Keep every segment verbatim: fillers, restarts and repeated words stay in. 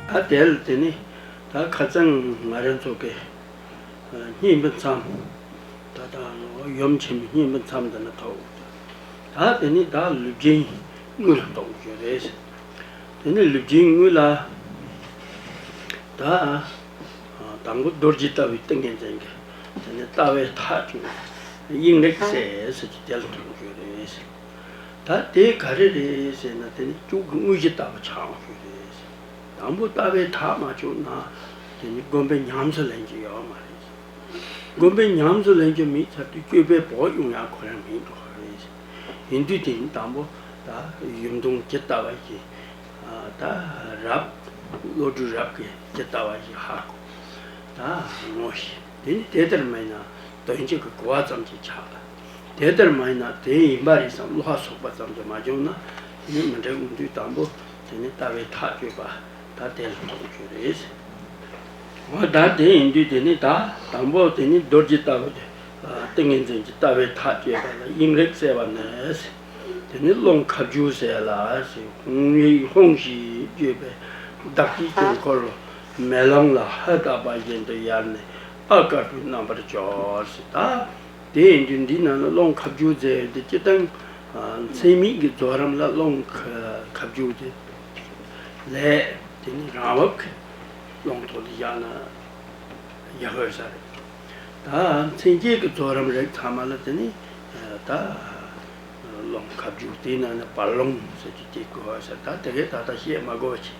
ད་དེ་ལ་དེ་ནི་ད་ཁ་རྩང་ང་རང་ཚོ་གི་ཨ་སྙིང་པོ་མཚམས། ད་ད་ཡུམ་ཆེན་པོའི་སྙིང་པོ་མཚམས་འདི་ན་ཐོག་ད་དེ་ནི་ད་ལུས་རྒྱུན་དངུལ་ལ་གཏོང་རྒྱུ་རེད། དེ་ནི་ལུས་རྒྱུན་དངུལ་ལ་ད་དང་པོ་རྡོ་རྗེ་ལྟ་བུའི་ཏིང་ངེ་འཛིན་གྱི་དེ་ནི་ལྟ་བའི་མཐའ་བཅུ་དབྱིངས་རིག་གསལ་ཟེར་གྱི་དེ་ལ་གཏོང་རྒྱུ་རེད། ད་དེ་ག་རེ་རེད་ཟེར་ན་དེ་ནི་སྐྱུག་གི་དངོས་གཞི་ལྟ་བུ་ཆགས་ཡོང་རྒྱུ་རེད། དང་པོ་ལྟ་བའི་མཐའ་མ་བཅུ་ན་དེ་ནི་སྒོམ་པའི་ཉམས་སུ་ལེན་རྒྱུ་ཡོད་མ་རེད། སྒོམ་པའི་ཉམས་སུ་ལེན་རྒྱུ་མེད་ཚར་དུས་སྤྱོད་པའི་བོགས་དབྱུང་ཡག་ཁོ་རང་མེད་འགྲོ་བ་རེད། ཡིན་དུས་དེ་ནི་དང་པོ་ད་ཡུམ་གདུང་ཇི་ལྟ་བ་ཞིག་ད་རབ་བློ་གྲོས་རབ་ཀྱིས་ཇི་ལྟ་བ་ཞིག་ཧ་གོ་ད་ངོ་ཤེས། དེ་ནི་དེ་ལྟར་མ་ཡིན་ན་དོན་གཅིག་གི་གོ་བ་ཙམ་གྱིས་ཆགས་ལ། དེ་ལྟར་མ་ཡིན་ན་དེ་ཡིན་པ་རེད་བསམ་བློ་ཧ་སོགས་པ་ཙམ་གྱིས་མ་བྱུང་ན་དེ་ནི་མི་འགྲིག་འོང་དུས་དང་པོ་དེ་ནི་ལྟ་བའི་མཐའ་གཅོད་པ་ད་དེ་ལ་གཏོང་རྒྱུ་རེད། འོ་ད་དེ་ཡིན་དུས་དེ་ནི་ད་དང་པོ་དེ་ནི་རྡོ་རྗེ་ལྟ་བུ་དེ་ཏིང་ངེ་འཛིན་གྱི་ལྟ་བའི་མཐའ་གཅོད་པ་ལ་དབྱིངས་རིག་གསལ་བ་ནི། དེ་ནི་ཀློང་ཁ་བསྒྱུར་ཟེར་ལ་ཟེར། ཧཱུྃ་ཡིག་ཧཱུྃ་ཞེས་བརྗོད་པས་བདག་བསྐྱེད་ཀྱི་འཁོར་ལོ་མེ་ལོང་ལ་ཧ་བཏགས་པ་བཞིན་དུ་ཡལ་ནས་ཨ་དཀར་པོའི་རྣམ་པར་གྱུར་ཟེར། ད་དེ་ཡིན་དུས་འདི་ནང་ལ་ཀློང་ཁ་བསྒྱུར་ཟེར་དེ་སྤྱིར་བཏང་མཚན་མེད་ཀྱི་རྫོགས་རིམ་ལ་ཀློང་ཁ་བསྒྱུར་དེ་ལས་དེ་ནི་རང་བབས་ཀྱི་ཀློང་ཐོག་ཏུ་བཞག་ན་ཡག་ཡོད་ས་རེད། ད་མཚན་བཅས་ཀྱི་རྫོགས་རིམ་རིགས་ཚང་མ་ལ་དེ་ནི་ད་ཀློང་ཁ་བསྒྱུར་དེའི་ནང་ནས་བར་ཀློང་ཟེར་གྱི་དེ་དགོས་ས། ད་དེ་གས་ད་ལྟ་བཤད་མ་དགོས་པ་ཞིག་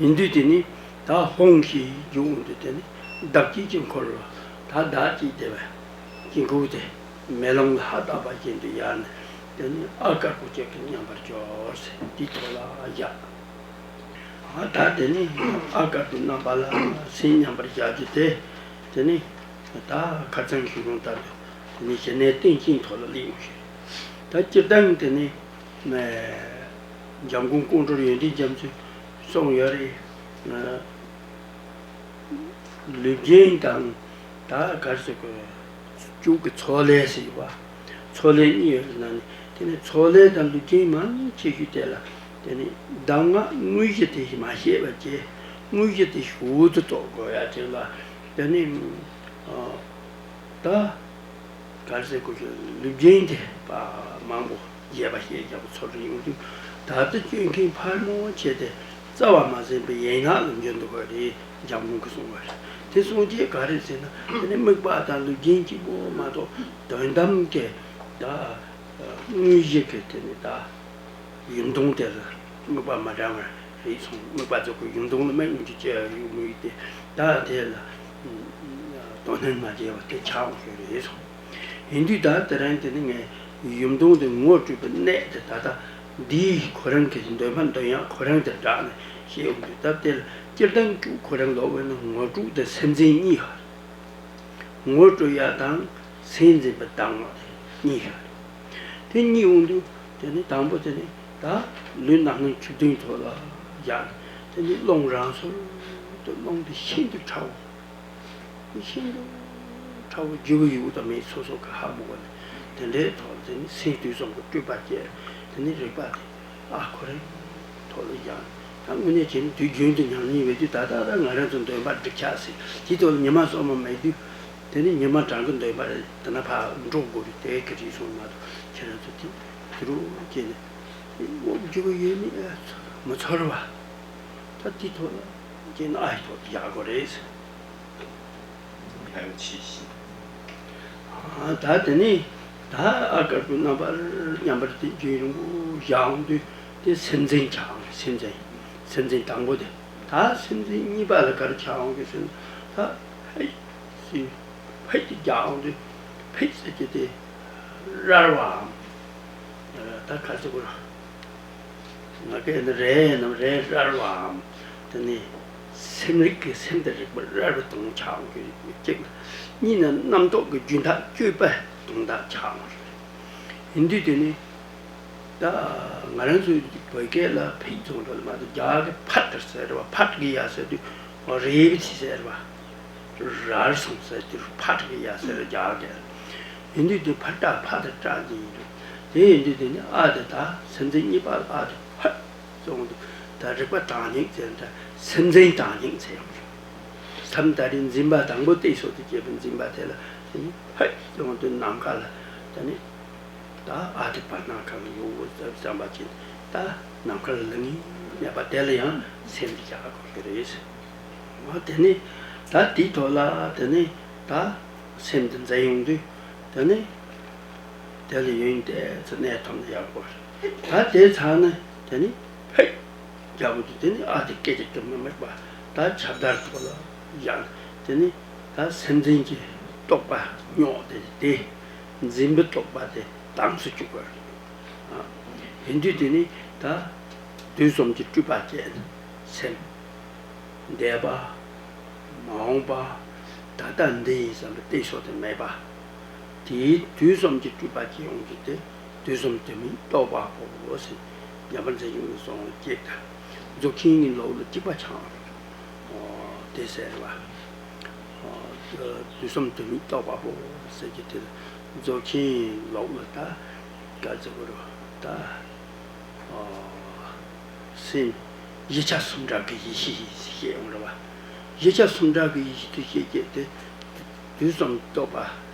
ཡིན་དུས་དེ་ནི་ད་ཧཱུྃ་ཞེས་བསྒྱུར་འོང་དུས་དེ་ནི་བདག་བསྐྱེད་ཀྱི་འཁོར་ལོ་ད་བདག་བསྐྱེད་བསྡད་པའི་དཀྱིལ་འཁོར་དེ་མེ་ལོང་ལ་ཧ་བཏགས་པ་བཞིན་དུ་ཡལ་ནས་དེ་ནི་ཨ་དཀར་པོ་ཅན་གྱི་མཉམ་པར་གྱུར་ཟེར་དེའི་ཐོག་ལ་བཞག་ད་དེ་ནི་ཨ་དཀར་པོའི་རྣམ་པ་ལ་སེམས་མཉམ་པར་བཞག་རྒྱུ་དེ། དེ་ནི་ད་ཁ་རྩང་ཞུས་དོན་ལྟར་དུ་དེ་ནི་ཞི་གནས་རྟེན་ཅན་ཐོག་ལ་སླེབས་ཡོང་ཞིང་། ད་སྤྱིར་བཏང་དེ་ནི་འཇམ་མགོན་ཀོང་སྤྲུལ་ཡོན་ཏན་རྒྱ་མཚོས་གསུངས་ཡོད་རེད། ལུས་རྒྱུན་དང་ད་ག་རེ་ཟེར་དགོས། སྐྱུག་གི་ཚོགས་ལས་ཟེར་བ། ཚོགས་ལས་གཉིས་ཡོད་ན་ནི་དེ་ནི་ཚོགས་ལས་དང་ལུས་རྒྱུན་མང་ཆེ་ཤོས་དེ་ལ་དེ་ནི་གདམས་ངག་དངོས་གཞི་དེ་ཞིག་མ་ཤེས་པ་བཅས་དངོས་གཞི་དེ་ཞིག་འུ་ཚོ་རྟོགས་དགོས་ཡ་དེ་ལ་དེ་ནི་ད། ག་རེ་ཟེར་དགོས་ཞེ་ན་ལུས་རྒྱུན་དེ་མང་པོ་རྒྱས་པ་ཞེས་བྱ་བ་ཚོར་ཡོང་དུས། ད་ལྟ་སྤྱོད་མཁན་ཕལ་མོ་ཆེ་དེ་རྩ་བ་མ་ཟིན་པའི་ཡན་ལག་ལ་འགྱུར་འདུག་པ་རེད། འཇམ་མགོན་གྱིས་གསུངས་པ་རེད། དེ་གསུང་བྱེད་ག་རེ་ཟེར་ན་དེ་ནི་དམིགས་པ་དང་ལུས་རྒྱུན་གཅིག་པོ་མ་གཏོགས་དོན་དམ་གྱི་ད་དངོས་གཞི་གི་དེ་ནི་ད། ཡུམ་གདུང་དེ་ལ་དམིགས་པ་མ་འདྲ་བ་རེད་གསུངས། དམིགས་པ་རྫོགས་པའི་ཡུམ་གདུང་ལ་དམིགས་འདུག་ཅེས་ཡུམ་གདུང་དེ་ད་དེ་ལ་དོ་སྣང་མ་བྱས་པ་དེ་ཆགས་འོང་ཞིག་རེད་གསུངས། ཡིན་དུས་ད་དེ་རིང་དེ་ནི་ངས་ཡུམ་གདུང་དེ་ངོ་སྤྲོད་པའི་གནད་དེ་ད་ལྟ་འདིའི་ཁོ་རང་གི་འདོན་པ་འདོན་ཡག་ཁོ་རང་དེ་སྦྲགས་ནས་བཤད་འོང་དུས། ད་དེ་ལ་སྤྱིར་བཏང་སྐྱུག་ཁོ་རང་ལོག་པས་ན་ངོ་སྤྲོད་དེ་སེམས་ཅན་གཉིས་ཡོད། ངོ་སྤྲོད་ཡ་དང་སེམས་འཛིན་པའི་གདམས་ངག་དེ་གཉིས་ཡོད་རེད། དེ་གཉིས་འོང་དུས་དེ་ནི་དང་པོ་དེ་ནི་ད་ལུས་རྣམ་སྣང་ཆོས་བདུན་ཐོག་ལ་བཞག་ནས་དེ་ནི་ཀློང་རང་སོར་དུ་ཀློང་དེ་ཤིན་ཏུ་ཕྲ་བོ། ཤིན་ཏུ་ཕྲ་བོ་རྒྱུ་གི་ཡུལ་དང་མེད་སོ་སོ་གི་ཧ་མ་གོ་ནས་དེ་འདྲའི་ཐོག་དེ་ནི་སེམས་དུས་གསུམ་གྱི་སྤྲོས་པ་བཅས་དེ་ནི་རིག་པ་དེ། ཨ་ཁོ་རང་ཐོག་ལ་ཡང་ད་དངོས་གནས་བྱས་ན་དུས་རྒྱུན་དུ་ཉམས་ལེན་ཡོད་དུས་ད་ལྟ་ད་ང་རང་ཚོ་འདོན་པ་འགྲིག་ཆགས་སྲིད་དེ་ཐོག་ལ་ཉི་མ་སོ་མ་མེད་དུས་དེ་ནི་ཉི་མ་གྲངས་ཀྱི་འདོན་པ་དེ་ན་ཕར་འགྲོ་དགོས་རེད། དེ་ག་རེ་སོང་མ་གཏོགས་ཁྱེད་རང་ཚོ་དེ་དུ་རུ་བྱས་ནས་དབང་རྒྱུ་གི་ཡོད་མེད་མ་ཚོར་བ་ད་དེ་ཐོག་ལ་བྱས་ན་ཨ་ཡི་ཐོག་ཏུ་ཡག་དགོས་རེད། ཕལ་ཆེ་ཞིང་། ད་དེ་ནས་ད་ཨ་དཀར་པོའི་རྣམ་པར་མཉམ་པར་དེ་རྒྱུན་རིང་པོ་བཞག་འོང་དུས་དེ་སེམས་ཅན་ཆགས་འོང་། སེམས་ཅན། སེམས་ཅན་དང་པོ་དེ། ད་སེམས་ཅན་གཉིས་པ་ལ་ག་རེ་ཆགས་འོང་གི་ཟེར་ན་ད་ཧེ་སི་ཧེ་དེ་རྒྱག་འོང་དུས་ཕེ་ཟེར་གྱི་དེ་རལ་བའམ། ད་ག་ཟེར་དགོས་རེད། ང་སྐད་ནི་རལ་ནམ་རལ་རལ་བའམ། དེ་ནི་སེམས་རིག་གི་སེམས་དང་རིག་པ་རལ་བ་དང་ཆགས་འོང་གི་གཅིག་ལ། གཉིས་ནི་རྣམ་རྟོག་གི་རྒྱུན་མཐའ་གཅོད་པ་དང་ད་ཆགས་འོང་ཞིག་རེད། ཡིན་དུས་དེ་ནི་ད་ང་རང་ཚོའི་བོད་སྐད་ལ་ཕིག་ཙོང་འགྲོ་ལ་མ་གཏོགས་རྒྱ་གི་ཕ་ཏར་ཟེར་བ་ཕ་ཏར་གི་ཡ་ཟེར་དུས་རེ་བི་ཟེར་བ། རལ་སོང་ཟེར་དུས་ཕ་ཏར་གི་ཡ་ཟེར་རྒྱ་གི། ཡིན་དུས་དེ་ཕ་ཏ་ཕ་ཏ་ཏྲ་གི་ཡིན་རུང་དེ་ཡིན་དུས་དེ་ནི་ཨ་དེ་ད་སེམས་ཅན་གཉིས་པ་ཨ་དེ་ཕ་ཙོང་དུ་ད་རིག་པ་གྲངས་སྙིགས་ཟེར་འདྲ་ སེམས་འཛིན་དྲང་སྙིང་ཟེར་ཡོང་། མཚམས་ད་རེས་འཛིན་པ་དང་པོ་སྟེ་སོ་དེ་སྐྱེས་པའི་འཛིན་པ་དེ་ལ་དེ་ནི་ཕེབས་ཡོང་དུས་ནམ་མཁའ་ལ་དེ་ནི་ད་ཨ་ཏི་བར་སྣང་ཁམས་ཡོད་བསམ་པ་ཅིག་ད་ནམ་མཁའ་ལ་ལྷུང་ངེས་མེད་པ་དེ་ལ་ཡང་སེམས་ཀྱི་བྱ་དགོས་ཀྱི་རེད། འོ་དེ་ནི་ད་དེའི་ཐོག་ལ་དེ་ནི་ད་སེམས་དེ་འཛིན་ཡོང་དུས་དེ་ནི། དེ་ལ་ཡོན་ཏན་ཚོ་གནས་ཐུབ་ན་ཡག་པོ་རེད། ད་དེ་ཚར་ན་དེ་ནི་ཕེབས་རྒྱག་པོ་དེ་དེ་ནི་ཨ་དེ་སྐད་ཅིག་ཏུ་མི་དམིགས་པ་ད་ཁྱབ་བརྡལ་ཐོག་ལ་བཞག་དེ་ནི་ད་སེམས་འཛིན་གྱི་རྟོག་པ་རྙོག་དེ་དེ་འཛིན་པའི་རྟོག་པ་དེ་དྭངས་སུ་བཅུག་པ་རེད། ཡིན་དུས་དེ་ནི་ད་དུས་གསུམ་གྱི་སྤྲུལ་པ་ཅན་སེམས། འདས་པ། མ་འོངས་པ། ད་ལྟ་འདི་ཡིན་བསམ་པའི་གཏད་སོ་དེ་མེད་པ། དེའི་དུས་གསུམ་གྱི་སྤྲུལ་པ་ཅི་ཡོང་གི་དེ་དུས་གསུམ་དུ་མི་རྟོག་པ་པོ་ཟེར། ཉམས་པར་འཛིན་ཡོང་གི་སོང་ཅེས་དང་། རྫོགས་ཆེན་གྱི་ལོགས་ལ་གཅིག་པ་ཆགས། དེ་ཟེར་བ། དུས་གསུམ་དུ་མི་རྟོག་པ་པོ་ཟེར་གྱི་དེ་རྫོགས་ཆེན་ལོགས་ལ་ད་ག་ཚོད་རུ་ད། སེམས། གཞི་ཆགས་གསུམ་འདྲ་གི་ཡེ་ཤེས་ཤེས་ཡོང་རེད་བ། གཞི་ཆགས་གསུམ་འདྲ་གི་ཡེ་ཤེས་དེ་ཤེས་སྐྱེས་ཏེ། དུས་གསུམ་རྟོག་པ་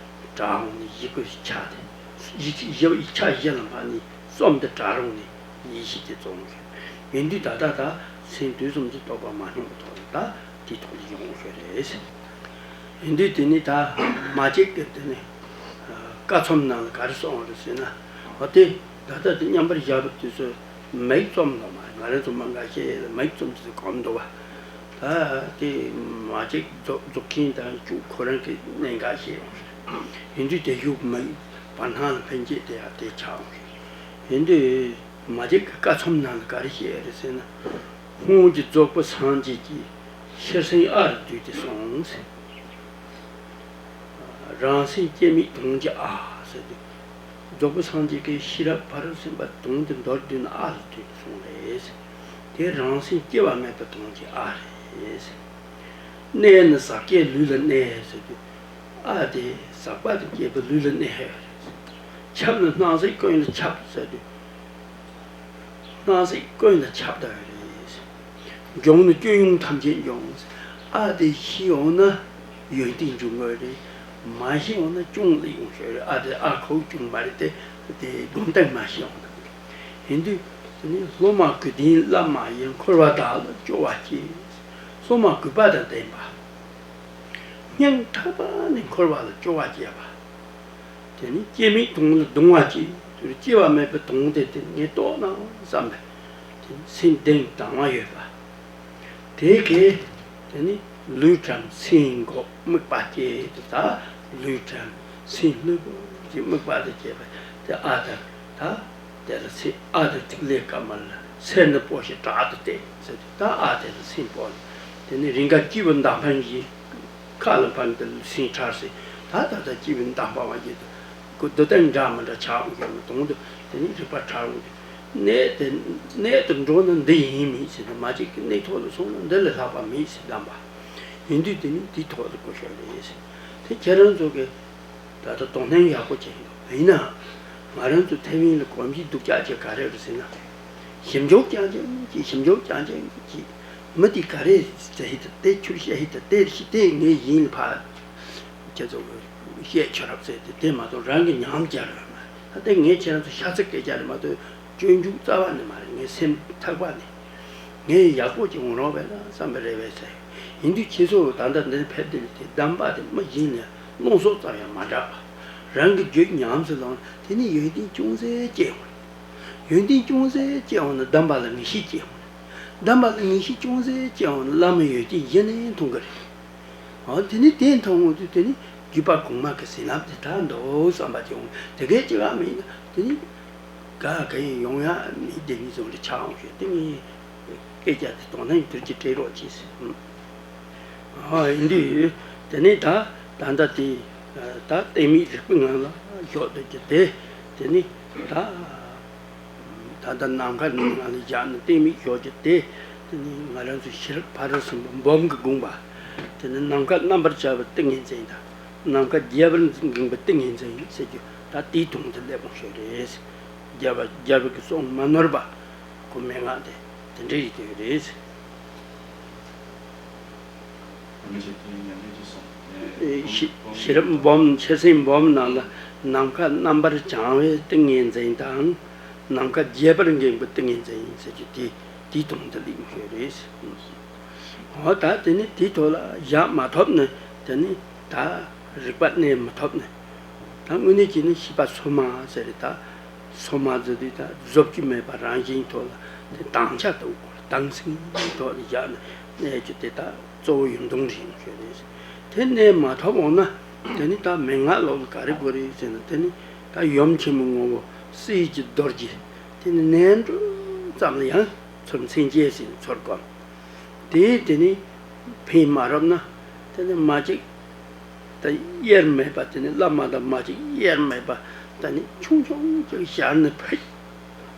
བྲལ་འོང་ནས་གཞི་ཀུན་ཆགས་ཏེ། གཞི་གཞི་ཆགས་གཞི་ལ་མ་ནི་གསུམ་དུ་བྲལ་རུང་ནས་ཡེ་ཤེས་དེ་རྫོགས་འོང་ཞིང་། ཡིན་དུས་ད་ལྟ་ད་སེམས་དུས་གསུམ་གྱི་རྟོག་པ་མ་སྙོམས་པའི་ཐོག་ནས་ད། དེའི་ཐོག་ནས་ཡོང་བ་རེད། ཡིན་དུས་དེ་ནི་ད་མ་གཅིག་གི་དེ་ནི་ཀ་ཚོམ་ནང་ལ་ག་རེ་གསུངས་པ་རེད་ཟེར་ན། འོ་དེ་ད་ལྟ་དེ་མཉམ་པར་བཞག་པའི་དུས་སུ་མིག་བཙུམ་ལ་མ་རེད། ང་རང་ཚོ་མ་འགའ་ཤས་ལ་མིག་བཙུམ་དུས་སུ་གོམས་འདུག་བ། ད་དེ་མ་གཅིག་རྫོགས་རྫོགས་ཆེན་དང་བཅུ་ཁོ་རང་གི་གནད་འགག་ཤེས་ཡོང་རེད། ཡིན་དུས་དེ་གཞུག་མིག་བར་སྣང་ལ་ཕན་ཆད་དེ་ཡང་དེ་ཆགས་ཡོང་རེད། ཡིན་དུས། མ་གཅིག་གི་ཀ་ཚོམ་ནང་ལ་ག་རེ་བཤད་རེད་ཟེར་ན། སྔོན་གྱི་རྫོགས་པའི་སངས་རྒྱས་ཀྱིས་ཤེར་ཕྱིན་ཨ་རུ་བསྡུས་ཏེ་གསུངས་ཟེར། རང་སེམས་སྐྱེ་མེད་དོན་གྱི་ཨ་ཟེར་དུས། རྫོགས་པའི་སངས་རྒྱས་ཀྱིས་ཤེས་རབ་ཕ་རོལ་ཕྱིན་པ་དོན་དེ་མདོར་བསྡུས་ན་ཨ་རུ་བསྡུས་ཏེ་གསུངས་རེད་ཟེར། དེ་རང་སེམས་སྐྱེ་བ་མེད་པའི་དོན་གྱི་ཨ་རེད་ཟེར། གནས་ནི་ཟག་བཅས་ལུས་ལ་གནས་ཟེར་དུས། ཨ་དེ་ཟག་པ་དང་བཅས་པའི་ལུས་ལ་གནས་ཡོད་རེད། ཁྱབ་ནི་སྣང་སྲིད་ཀུན་ལ་ཁྱབ་ཟེར་དུས། སྣང་སྲིད་ཀུན་ལ་ཁྱབ་བསྡད་ཡོད་རེད། འབྱུང་ནི་སྐྱོན་ཡོངས་ཐམས་ཅད་འབྱུང་། ཨ་དེ་ཤི་འོང་ན་ཡོན་ཏན་འབྱུང་གི་རེད། མ་ཤི་འོང་ན་སྐྱོན་ལ་ཡོང་ཤོས་རེད། ཨ་དེ་ཨ་ཁོ་སྐྱོན་མ་རེད་དེ། དེ་སྒོམ་སྟངས་མ་ཤི་འོང་ན། ཡིན་དུས་དེ་ནི་སློབ་མ་གུས་ལྡན་བླ་མ་ཡིས། འཁོར་བ་དག་ལ་སྐྱོ་བ་སྐྱེ། སློབ་མ་གུས་པ་དང་ལྡན་པ། སྙིང་ཐག་པ་ནས་འཁོར་བ་ལ་སྐྱོ་བ་སྐྱེ་བ། དེ་ནི་སྐྱེ་མེད་དོན་ལ་གདུང་བ་སྐྱེ། དེ་སྐྱེ་བ་མེད་པའི་དོན་དེ་དེ་ངས་རྟོགས་ན་བསམ་པའི་དེ་ནི་སེམས་གདེང་དང་བ་ཡོད་པ། དེ་གས་དེ་ནི་ལུས་ཁྲམ་སེམས་འགོག་དམིགས་པ་སྐྱེ། དེ་ད་ལུས་ཁྲམ་སེམས་ལྷོད་པོ་ཞིག་དམིགས་པ་དེ་སྐྱེས་པ་དེ་ཨ་དང་ད། དེ་ལ་སེམས་ཨ་དེ་ཐིག་ལེ་དཀར་དམར་ལ་སེར་སྣ་སྤོ་ཞིང་དྲག་ཏུ་བསྟན་ཟེར་ཏེ། ད་ཨ་དེ་ལ་སེམས་སྤོ་ནས་དེ་ནི་རིང་ག་སྐྱིད་པའི་མདའ་འཕེན་བཞིན་ཁ་ལ་འཕེན་དེ་ལ་སེམས་ཁྲལ་སེ། ད་ད་ད་སྐྱིད་པའི་མདའ་འཕེན་བ་བཞིན་དུ་ཁོ་འདི་ལྟར་འདྲ་མི་འདྲ་ཆགས་འོང་གི་མི་གཏོང་དུ་དེ་ནི་རིག་པ་ཁྲལ་འོང་གི། གནས་དེ་གནས་དུ་འགྲོ་ན་འདི་ཡིན་མིན་ཟེར་ཏེ། མ་གཅིག་གི་གནས་ཐོག་ལ་སོང་ན་འདི་ལས་ལྷག་པ་མེད་ཟེར་གདམས་པ་ཡིན་དུས་དེ་ནི་འདིའི་ཐོག་ལ་གོ་ཤོར་རེད་ཟེར། དེ་ཁྱེད་རང་ཚོ་གི་ད་ལྟ་དོ་སྣང་ཡག་པོ་བྱས་འདུག་ཡིན་ནའང་ང་རང་ཚོ་ཐེ་ཝན་ལ་གོམས་གཤིས་སྡུག་ཅག་ཅིག་ག་རེ་རེད་ཟེར་ན། ཞིབ་འཇུག་རྐྱང་རྐྱང་གིས་ཞིབ་འཇུག་རྐྱང་རྐྱང་གིས་མི་དེ་ག་རེ་བྱས་ཡིན་ད། དེ་ཁྱོད་བཤད་ཡིན་ད། དེ་ཞིག་དེ་ངས་ཡིན་ལ་ཕ་ཁྱེད་ཚོ་བཤད་ཆོག་རབས་ཟེར་ཏེ། དེ་མ་གཏོགས་རང་གི་ཉམས་རྒྱག་རོགས་མ། ད་དེ་ངས་ཁྱེད་རང་ཚོ་ཤ་ཚ་སྐད་ཆ་རེད་མ་གཏོགས་སྤྱོད་འཇུག་རྩ་བ་ནས་མ་རེད། ངའི་སེམས་ཐག་པ་ནས་ངས་ཡག་པོ་ཅིག་འོང་རོགས་བས་ན་བསམ་པ་རེ་བས་ཟེར། ཡིན་དུས་ཁྱེད་ཚོ་ད་ལྟ་འདིར་ཕེབས་དེ་ནི་དེ་གདམས་པ་དེ་མི་གཞན་ལ་སློང་སོགས་ཙམ་ཡང་མ་འདྲ་བ། རང་གི་རྒྱུད་ཉམས་སུ་བླངས་དེ་ནི་ཡོན་ཏན་ཅུང་ཟད་སྐྱེ་འོང་། ཡོན་ཏན་ཅུང་ཟད་སྐྱེ་འོང་ན་གདམས་པ་ལ་ངེས་ཤེས་སྐྱེ་འོང་། གདམས་པ་ལ་ངེས་ཤེས་ཅུང་ཟད་སྐྱེ་འོང་ན་བླ་མའི་ཡོན་ཏན་གཞི་ནས་མཐོང་གི་རེད། འོ་དེ་ནི་དེ་མཐོང་འོང་དུས་དེ་ནི་བརྒྱུད་པ་གོང་མ་གི་ཟིན་ལམ་དེ་དག་འདུག་བསམ་པ་ཅིག་འོང་། དེ་གས་ཅི་ག་མིན་ན་དེ་ནི་ག་ག་ཡིན་ཡོང་ཡ་མི་བདེ་མི་བཟང་རེ་ཆགས་འོང་ཞེས་དེ་ངས་སྐད་ཆ་དེ་དོ་སྣང་དུར་གྱིས་སྤྲད་རོགས་གྱིས་ཟེར། ཨ་ཡིན་དུས་དེ་ནི་ད་ད་ལྟ་དེ་ད་གཏན་མེད་རིག་པའི་ངང་ལ་ཞོག་སྡོད་ཀྱི་དེ་དེ་ནི་ད། ད་ལྟ་ནམ་མཁའ་ནང་ལ་བཞག་ནས་གཏན་མེད་ཞོག་ཀྱི་དེ། དེ་ནི་ང་རང་ཚོ་ཤེས་རབ་ཕ་རོལ་ཕྱིན་པ་འབུམ་གྱི་དགོངས་པ། དེ་ནི་ནམ་མཁའ་རྣམ་པར་ཤར་བའི་ཏིང་ངེ་འཛིན་དང་། ནམ་མཁའ་རྒྱས་པར་འཛིན་འགེངས་པའི་ཏིང་ངེ་འཛིན་ཟེར་རྒྱུ་ད་དེའི་དོན་དུ་སླེབས་འོང་ཤོས་རེད། རྒྱལ་བ་རྒྱལ་བ་གི་གསུང་མ་ནོར་བ་ཁོ་མན་ངག་དེ་དེ་འདྲ་ཡིན་དུས་རེད། ཤེས་རབ་སྦོམ་ཆེ་སེང་སྦོམ་ནང་ལ་ནམ་མཁའ་རྣམ་པར་བྱང་བའི་ཏིང་ངེ་འཛིན་དང་། ནམ་མཁའ་རྒྱས་པར་འགེངས་པའི་ཏིང་ངེ་འཛིན་ཟེར་གྱི་དེ་དེའི་དོན་དེ་ལེན་དགོས་རེད། འོ་ད་དེ་ནི་དེའི་ཐོག་ལ་བཞག་མ་ཐུབ་ནས་དེ་ནི་ད་རིག་པ་གནས་མ་ཐུབ་ནས་ད་དངོས་གནས་ཀྱི་ནི་ཤེས་པ་སོ་མ་ཟེར་རེད་ད། སོ་མ་ཟེར་དུས་ད་བཟོ་བཅོས་མེད་པ་རང་བཞིན་ཐོག་ལ་དེ་དྭངས་ཆ་དང་དྭངས་སིང་ཐོག་ལ་བཞག་ནས་གནས་རྒྱུ་དེ་ད་གཙོ་བོ་ཡུལ་སྟོང་རེད་ཞུ་རེད། དེ་གནས་མ་ཐུབ་འོང་ན་དེ་ནི་ད་མན་ངག་ལོག་ལ་ག་རེ་དགོས་རེད་ཟེར་ན་དེ་ནི་ད་ཡུམ་ཆེན་མོའི་ངོ་བོ་སྲིད་ཀྱི་རྡོ་རྗེ་དེ་ནི་གནས་འགྲོ་ཙམ་ལ་ཡང་ཚུར་མཚན་བཅས་ཟིན་ཚུར་བསྒོམ། དེས་དེ་ནི་ཕན་མ་རབ་ན་དེ་ནི་མ་གཅིག་ད་དབྱེར་མེད་པ་དེ་ནི་བླ་མ་དང་མ་གཅིག་དབྱེར་མེད་པ་ད་ནི་ཆུང་ཆུང་ཅིག་ཞར་ནས་ཕེ་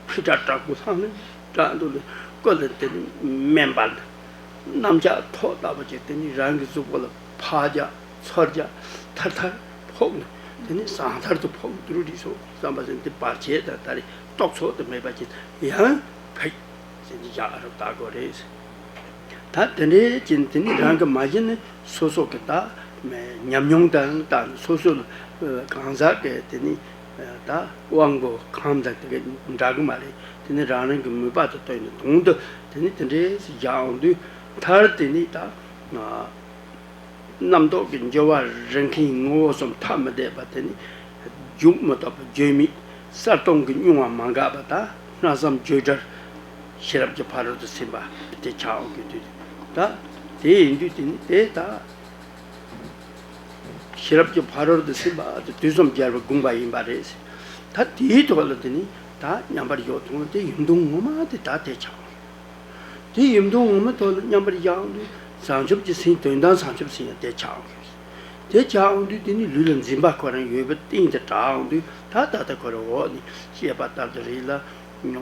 ཕི་དྲག་དྲག་པོ་ལྷང་ལྷང་དྲག་འདུག་ལ་ཀོ་ལ་དེ་ནི་མེན་པ་ལ་གནམ་ལྕགས་ཐོག་ལྟ་བུ་ཅིག་དེ་ནི་རང་གི་གཟུགས་པོ་ལ་ཕར་རྒྱག་ཚུར་རྒྱག་ཐར་ཐར་ཕོག་ནས་དེ་ནི་ཟང་ཐར་དུ་ཕོག་འདུག་རེད་སོ་བསམ་པ་ཟེར་ན་དེ་བར་ཆད་དང་ད་རེས་རྟོག་ཚོགས་དུ་མེད་པ་ཅིག་ཡང་ཕེ། ཟེར་གྱི་བཞག་རབ་བལྟ་དགོས་རེད། ད་དེ་འདྲའི་ཅན་དེ་ནི་རང་གི་མ་གཞི་ནི་སོ་སོ་གི་ད་ཉམས་མྱོང་དང་ད་སོ་སོ་ལ་གང་ཟག་གི་དེ་ནི་ད་དབང་པོ་ཁམས་དང་དེ་ག་འདྲ་གི་མ་རེད། དེ་ནི་རང་རང་གི་མོས་པ་དང་བསྟུན་ནས་དོན་དུ་དེ་ནི་དེ་འདྲའི་བཞག་འོང་དུས་མཐར་དེ་ནི་ད། རྣམ་རྟོག་གི་འགྱུ་བ་རིགས་མཁན་ངོ་བོ་གསུམ་ཐ་མི་དད་པ་དེ་ནི་འཇུག་མི་ཐུབ་པ་བརྗོད་མེད་གསལ་སྟོང་གི་མྱོང་བ་མ་འགགས་པ་དང་སྨྲ་བསམ་བརྗོད་བྲལ་ཤེས་རབ་ཀྱི་ཕ་རོལ་ཏུ་ཕྱིན་པ་དེ་ཆགས་འོང་གི་དུས་ད་དེ་ཡིན་དུས་དེ་ནི་དེ་ད་ཤེས་རབ་ཀྱི་ཕ་རོལ་ཏུ་ཕྱིན་པ་དེ་དུས་གསུམ་རྒྱལ་བའི་དགོངས་པ་ཡིན་པ་རེད། ད་དེའི་ཐོག་ལ་དེ་ནི་ད་མཉམ་པར་ཡོད་དང་དེ་ཡུལ་སྟོང་ངོ་མ་དེ་ད་དེ་ཆགས་འོང་། དེ་ཡུལ་སྟོང་ངོ་མ་ཐོག་ལ་མཉམ་པར་བཞག་དུས་བྱང་ཆུབ་ཀྱི་སེམས་དོན་དམ་བྱང་ཆུབ་སེམས་ཡང་དེ་ཆགས་འོང་གི། དེ་ཆགས་འོང་དུས་དེ་ནི་ལུས་ལ་འཛིན་པ་ཁོ་རང་ཡོད་པའི་སྟེང་དུ་དྲག་འོང་དུས་ད་ད་ལྟ་ཁོ་རང་འོག་ནས་བཤད་པ་ལྟར་དུ་རེད་ལ།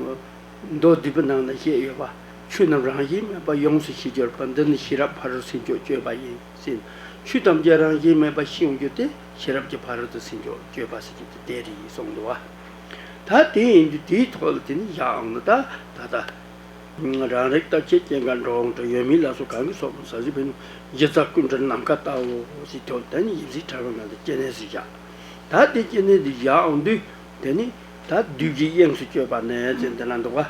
མདོ་སྡུད་པའི་ནང་ན་བཤད་ཡོད་པ། ཆོས་རྣམས་རང་བཞིན་མེད་པ་ཡོངས་སུ་ཤེས་གྱུར་པ་འདི་ནི་ཤེས་རབ་ཕ་རོལ་ཕྱིན་མཆོག་སྤྱོད་པ་ཡིན་ཟེར། ཆོས་ཐམས་ཅད་རང་བཞིན་མེད་པ་ཤེས་འོང་རྒྱུ་དེ་ཤེས་རབ་ཀྱི་ཕ་རོལ་ཏུ་ཕྱིན་མཆོག་སྤྱོད་པ་ཟེར་རྒྱུ་དེ་དེ་རེད་གསུངས་འདུག་བ། ད་དེ་ཡིན་དུས་དེའི་ཐོག་ལ་དེ་ནི་བཞག་འོང་ན་ད་ད་ལྟ། རང་རིག་རྟག་ཆད་སྐྱེ་འགག་འགྲོ་འོང་དུ་ཡོད་མེད་ལ་སོགས་གང་གིས་སོགས་པ་ཟ་ཟི་ཕན་གཞི་རྩ་ཀུན་གྲོལ་ནམ་མཁའ་ལྟ་བུ་ཞེས་ཐོབ་དེ་ནི་ཡིན་སྲིད་ཕྲ་བའི་ངང་དུ་སྐྱེ་གནས་སུ་བཞག་ད་དེ་སྐྱེ་གནས་དུ་བཞག་འོང་དུས་དེ་ནི་ད་བསྡུས་བཞི་དབྱིངས་སུ་སྤྱོད་པ་ནས་ཟེར་འདི་ལ་འདུག་བ།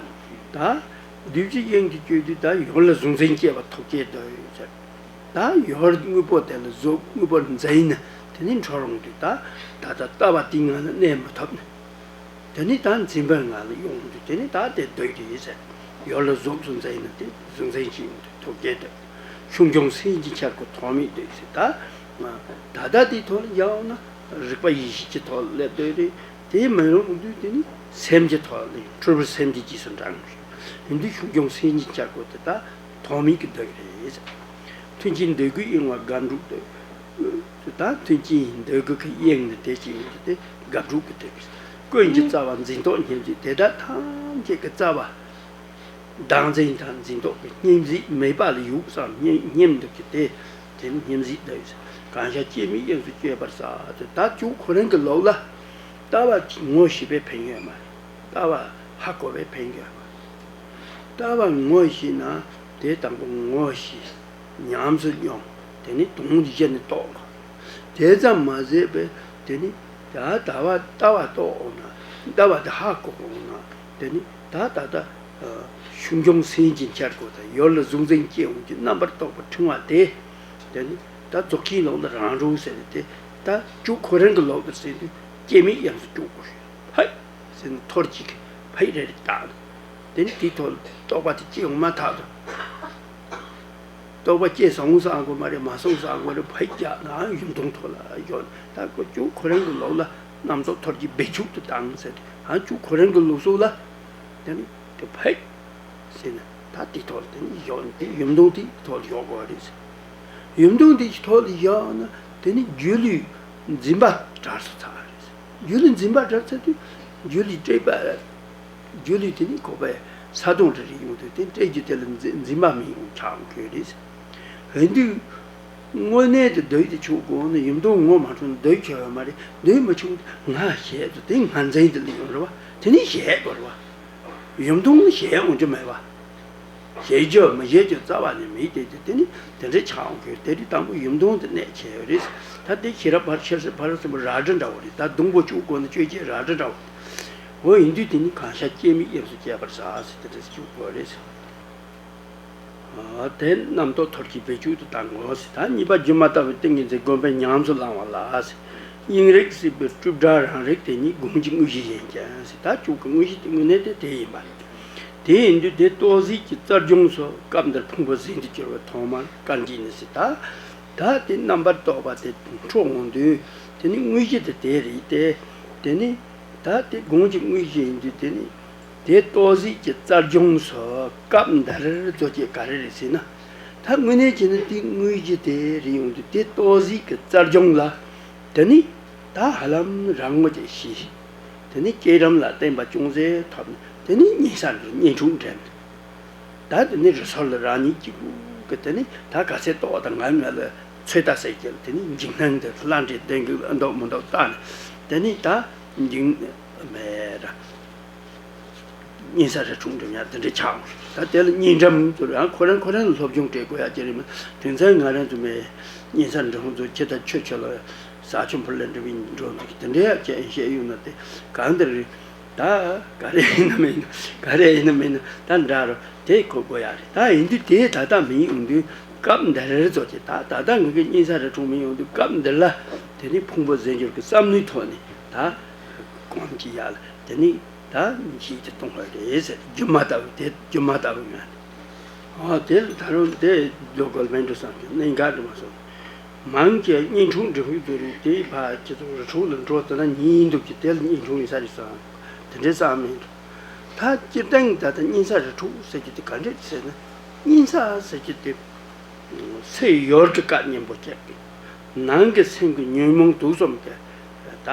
ད་བསྡུས་བཞི་དབྱིངས་སུ་སྤྱོད་དུས་ད་ཡོར་ལ་གཟུང་འཛིན་སྐྱེ་བ་ཐོབ་སྐྱེ་འདོད་ཡོད་ཟེར། ད་ཡོར་དངོས་པོ་དེ་ལ་གཟུགས་དངོས་པོར་འཛིན་ནས་དེ་ནི་འཁྲུལ་འོང་དུས་ད་ད་ལྟ་ལྟ་བ་དེའི་ངང་ལ་གནས་མི་ཐུབ་ནས། དེ་ནི་ད་འཛིན་པའི་ངང་ལ་ཡོང་དུས་དེ་ནི་ད་དེ་འདོད་ཀྱི་ཡིན་ཟེར། ཡོར་ལ་གཟུགས་སུ་འཛིན་ནས་དེ་གཟུང་འཛིན་གྱི་ཡོང་དུས་ཐོབ་སྐྱེ་འདོད། ཤུགས་འབྱུང་སེམས་ཀྱི་འཆར་སྒོ་ཐོགས་མེད་འདོད་ཟེར་ད། ད་ལྟ་དེའི་ཐོག་ལ་ཡང་ན་རིག་པ་ཡེ་ཤེས་ཀྱི་ཐོག་ལ་སླེབས་འདོད་རེད། དེ་མི་རུང་དུས་དེ་ནི་སེམས་ཀྱི་ཐོག་ལ་འཁྲུལ་པའི་སེམས་ཀྱི་རྗེས་སུ་འབྲང་དགོས། ཡིན་དུས་ཤུགས་འབྱུང་སེམས་ཀྱི་འཆར་སྒོ་དེ་དག་ཐོགས་མེད་ཀྱི་འདོད་རེད། མཐུན་རྐྱེན་འདོད་དགུའི་གཡེང་བ་དགག་སྒྲུབ་འདོད། ད་མཐུན་རྐྱེན་འདོད་དགུ་གི་གཡེང་ནི་དེ་ཅི་ཡིན་དེ་དགག་སྒྲུབ་ཀྱི་འདོད། ཀུན་གྱི་རྩ་བ་འཛིན་རྟོག་སྙེམས་བྱེད་དེ་དག་ཐམས་ཅད་ཀྱི་རྩ་བ། བདག་འཛིན་དང་འཛིན་རྟོག་གི་སྙེམས་བྱེད་མེད་པ་ལ་ཡུག་ཙམ་སྙེམས་སྙེམས་འདོད་ཀྱི་དེ་དེ་ནི་སྙེམས་བྱེད་འདོད། གང་ཤར་སྐྱེ་མེད་དབྱིངས་སུ་སྤྱོད་པར་བྱ་སྟེ་ད་ཅུང་ཁོ་རང་གི་ལོག་ལ་ལྟ་བ་ངོ་ཤེས་པའི་ཕན་ཡོན་མ་རེད། ལྟ་བ་ཧ་གོ་བའི་ཕན་ཡོན་མ་རེད། ལྟ་བ་ངོ་ཤེས་ན་དེ་དང་པོ་ངོ་ཤེས། ཉམས་སུ་མྱོང་། དེ་ནི་དོན་གཞི་ནས་རྟོགས་དགོས། དེ་ཙམ་མ་ཟད་པའི་དེ་ནི་ད་ལྟ་བ་ལྟ་བ་རྟོགས་འོང་ན་ལྟ་བ་དེ་ཧ་གོ་འོང་ན་དེ་ནི་ད་ད་ལྟ་ཤུགས་འབྱུང་སེམས་ཀྱི་འཆར་སྒོ་དང་ཡོར་ལ་གཟུང་འཛིན་སྐྱེ་འོང་གི་རྣམ་པར་རྟོག་པ་ཕྲེང་བ་དེ་དེ་ནི་ད་རྫོགས་ཆེན་ལོག་ལ་རང་རུང་ཟེར་ཏེ་ད་ཅུང་ཁོ་རང་གི་ལོག་ཏུ་ཟེར་དུས་སྐྱེ་མེད་དབྱིངས་སུ་སྐྱོད་དགོས་ཧད། ཟེར་ནས་ཐོར་གཅིག་ཕ་ཡི་རེ་རེ་བཏགས། དེ་ནི་དེའི་ཐོག་ལ་རྟོག་པ་དེ་སྐྱེ་ཡོང་མ་ཐག་ཏུ། རྟོག་པ་སྐྱེ་སོང་ས་གོ་མ་རེད་མ་སོང་ས་གོ་རེད་ཕ་ཡི་རྒྱག་ནའང་ཡུན་ཐུང་ཐོག་ལ་ཡོད་ད་ཁོ་ཅུང་ཁོ་རང་གི་ལོག་ལ་རྣམ་རྟོག་ཐོར་གཅིག་སྦས་འཁྱུག་ཏུ་བཏང་ཟེར་ཏེ་ཨ་ཅུང་ཁོ་རང་གི་ལུགས་སྲོལ་ལ་དེ་ནི་དེ་ཕ་ཡི་ཟེར་ན་ད་དེའི་ཐོག་ལ་དེ་ནི་ཡོད་དེ་ཡུན་ཐུང་དེའི་ཐོག་ལ་ཡོད་དགོས་རེད་ཟེར། ཡུན་ཐུང་དེའི་ཐོག་ལ་ཡོད་ན་དེ་ནི་སྒྱུ་ལུས་འཛིན་པ་དྲག་སོ་ཚར་རེད་ཟེར། སྒྱུ་ལུས་འཛིན་པ་དྲག་ཚར་དུས་སྒྱུ་ལུས་སྤྲོས་པ། སྒྱུ་ལུས་དེ་ནི་ཁོག་པའི་ས་དོང་རེ་རེ་ཡོང་དུས་དེ་སྤྲོས་རྒྱུ་དེ་ལ་འཛིན་འཛིན་པ་མི་ཡོང་ཆགས་འགྲོ་རེད། ཡིན་དུས་དངོས་གནས་དེ་འདོད་དེ་ཆོག་གོ་ནི་ཡུམ་དུང་ངོ་མ་འཕྲོད་ན་འདོད་ཆོག་ཡོད་མ་རེད། འདོད་མི་ཆོག་ང་ཞེད་དུ་དེ་ང་འཛིན་དེ་ལ་ཡོང་རེད་བ། དེ་ནི་ཞེད་དགོས་རེད་བ། ཡུམ་དུང་ནི་ཞེད་འོང་རྒྱུ་མེད་བ། བཞེས་རྒྱུ་མི་བཞེས་རྒྱུ་རྩ་བ་ནས་མེད་དེ་དེ་དེ་ནི་དེ་འདྲའི་ཆགས་འོང་གི་དེ་རིགས་དང་པོ་ཡུམ་དོང་དུ་གནས་བྱས་ཡོད་རེད། ད་དེ་ཤེས་རབ་ཕར་ཤེར་ཕ་རོལ་ཕྱིན་པོ་རལ་གྲི་འདྲ་བོ་རེད། ད་སྡོང་པོ་གཅོད་དགོས་ན་གཅོད་བྱེད་རལ་གྲི་འདྲ་བོ་རེད། འོ་ཡིན་དུས་དེ་ནི་གང་ཤར་སྐྱེ་མེད་དབྱིངས་སུ་སྐྱེ་བར་ཟ་ཟེར་དེ་འདྲ་གཅོད་དགོས་རེད། དེ་རྣམ་རྟོག་ཐོར་གྱིས་སྦས་གཅོད་དུ་བཏང་ངོ་། ད་གཉིས་པ་སྒྱུ་མ་ལྟ་བུའི་ཏིང་ངེ་འཛིན་བསྒོམས་པས་ཉམས་སུ་བླང་བ་ལ། དབྱིངས་རིག་སྲིད་པའི་སྤྲོས་བྲལ་རང་རིག་དེ་ཉིད་སྒོམ་གྱི་དངོས་གཞི་ཡིན་ཀྱང་། ད་གཅོད་ཀྱི་དངོས་གཞི་དེ་དངོས་གནས་དེ་དེ་ཡིན་པ་རེད། དེ་ཡིན་དུས་དེ་ལྟོ་ཟས་ཀྱི་རྩལ་སྦྱོང་སོགས་སྐབས་འདིར་ཕུང་པོ་ཟིལ་དུ་གྱུར་པའི་ཐོག་མར་བཀའ་འདྲི་ནི་སྲིད་ད། ད་དེ་རྣམ་པར་རྟོག་པ་དེ་འཕྲོ་འོང་དུས་དེ་ནི་དངོས་གཞི་དེ་དེ་རེད་དེ། དེ་ནི་ད་དེ་སྒོམ་གྱི་དངོས་གཞི་ཡིན་དུས་དེ་ནི། དེ་ལྟོ་ཟས་ཀྱི་རྩལ་སྦྱོང་སོགས་སྐབས་འདིར་རྫོགས་ཀྱི་ག་རེ་རེད་ཟེར་ན། ད་དངོས་གནས་བྱས་ན་དེ་དངོས་གཞི་དེ་རེད་ཡོང་དུས་དེ་ལྟོ་ཟས་ཀྱི་རྩལ་སྦྱོང་ལ། དེ་ནི་ད་ཧ་ལམ་རང་ངོ་ཅིག་ཤེས། དེ་ནི་བསྐྱེད་རིམ་ལ་བརྟན་པ་ཅུང་ཟད་ཐོབ་ནས་དེ་ནི་གཉན་ས་འགྲོ་གཉན་འཕྲང་འགྲིམ། ད་དེ་ནི་རི་སོལ་ལ་རང་ཉིད་ཀྱི་གུ་གི་དེ་ནི་ད་ག་ཚད་ལྟོ་བ་དང་ང་ང་ལ་ཚོད་ལྟ་ཟེར་གྱི་དེ་ནི་འཇིགས་སྣང་དེ་ལྷ་འདྲེ་ལྡན་གྱི་འདུག་མི་འདུག་ལྟ་ནས་དེ་ནི་ད་འཇིགས་མེད་ར། གཉན་ས་རི་ཁྲོད་འགྲིམ་ཡག་དེ་འདྲའི་ཆགས་འོང་། ད་དེ་ལ་གཉན་འགྲིམ་ཚོ་ཡང་ཁོ་རང་ཁོ་རང་ལ་སློབ་སྦྱོང་སྤྲད་དགོས་ཡག་ཅིག་རེད་མ། དེང་སང་ང་རང་ཚོ་མེད་གཉན་ས་འགྲིམ་ཚོ་ཁྱེད་ད་ཆོས་ཆོས་ལ་ས་ཆུ་འཕུར་ལ་འགྲིམ་ཡིན་འགྲོ་འདུག་དེ་འདྲའི་ཡག་ཅིག་བཤད་ཡོང་ན་དེ་གང་ལྟར་རེད། ད་ག་རེ་ཡིན་ན་མིན་ན་ག་རེ་ཡིན་ན་མིན་ན་ད་འདྲ་རོ་དེ་གོ་དགོས་ཡག་རེད། ད་ཡིན་དུས་དེ་ད་ལྟ་མི་ཡོང་དུས་སྐབས་འདིར་རེ་ཚོ་ཅིག་ད་ད་ལྟ་ང་གི་གཉན་ས་རི་ཁྲོད་མི་ཡོང་དུས་སྐབས་འདིར་ལ་དེ་ནི་ཕུང་པོ་ཟད་འགྱུར་གྱི་བསམ་བློའི་ཐོག་ནས་ད་གོམས་ཀྱི་ཡག་ལ་དེ་ནི། ད་གཞིས་ཀྱི་གཏོང་བ་རེད་ཟེར་སྒྱུ་མ་ལྟ་བུ་དེ་སྒྱུ་མ་ལྟ་བུ་ཡང་། ཨ་དེ་ད་རུང་དེ་ལོ་གོལ་མེན་ཌི་སོང་གི་གནད་འགག་དུ་མ་སོང་། མང་ཆེ་གཉན་འཕྲང་འགྲིམ་ཡུལ་དུ་རུ་དེ་ཕ་ཁྱེད་ཚོ་རི་ཁྲོད་ལ་འགྲོ་དེ་ན་ཉིན་འདུག་གི་དེ་ལ་གཉན་འཕྲང་ཡིན་ས་རེད་བསམ། དེ་འདྲའི་བསམ་མེད་འགྲོ། ད་སྤྱིར་བཏང་ད་ལྟ་གཉན་ས་རི་ཁྲོད་ཟེར་གྱི་དེ་ག་འདྲས་ཟེར་ན། གཉན་ས་ཟེར་གྱི་དེ། ཚེ་ཡོལ་གྱི་སྐད་སྙན་པོ་བྱས་ཏེ། ནང་གི་སེམས་ཀྱི་ཉོན་མོངས་དུག་གསུམ་གྱི་ད་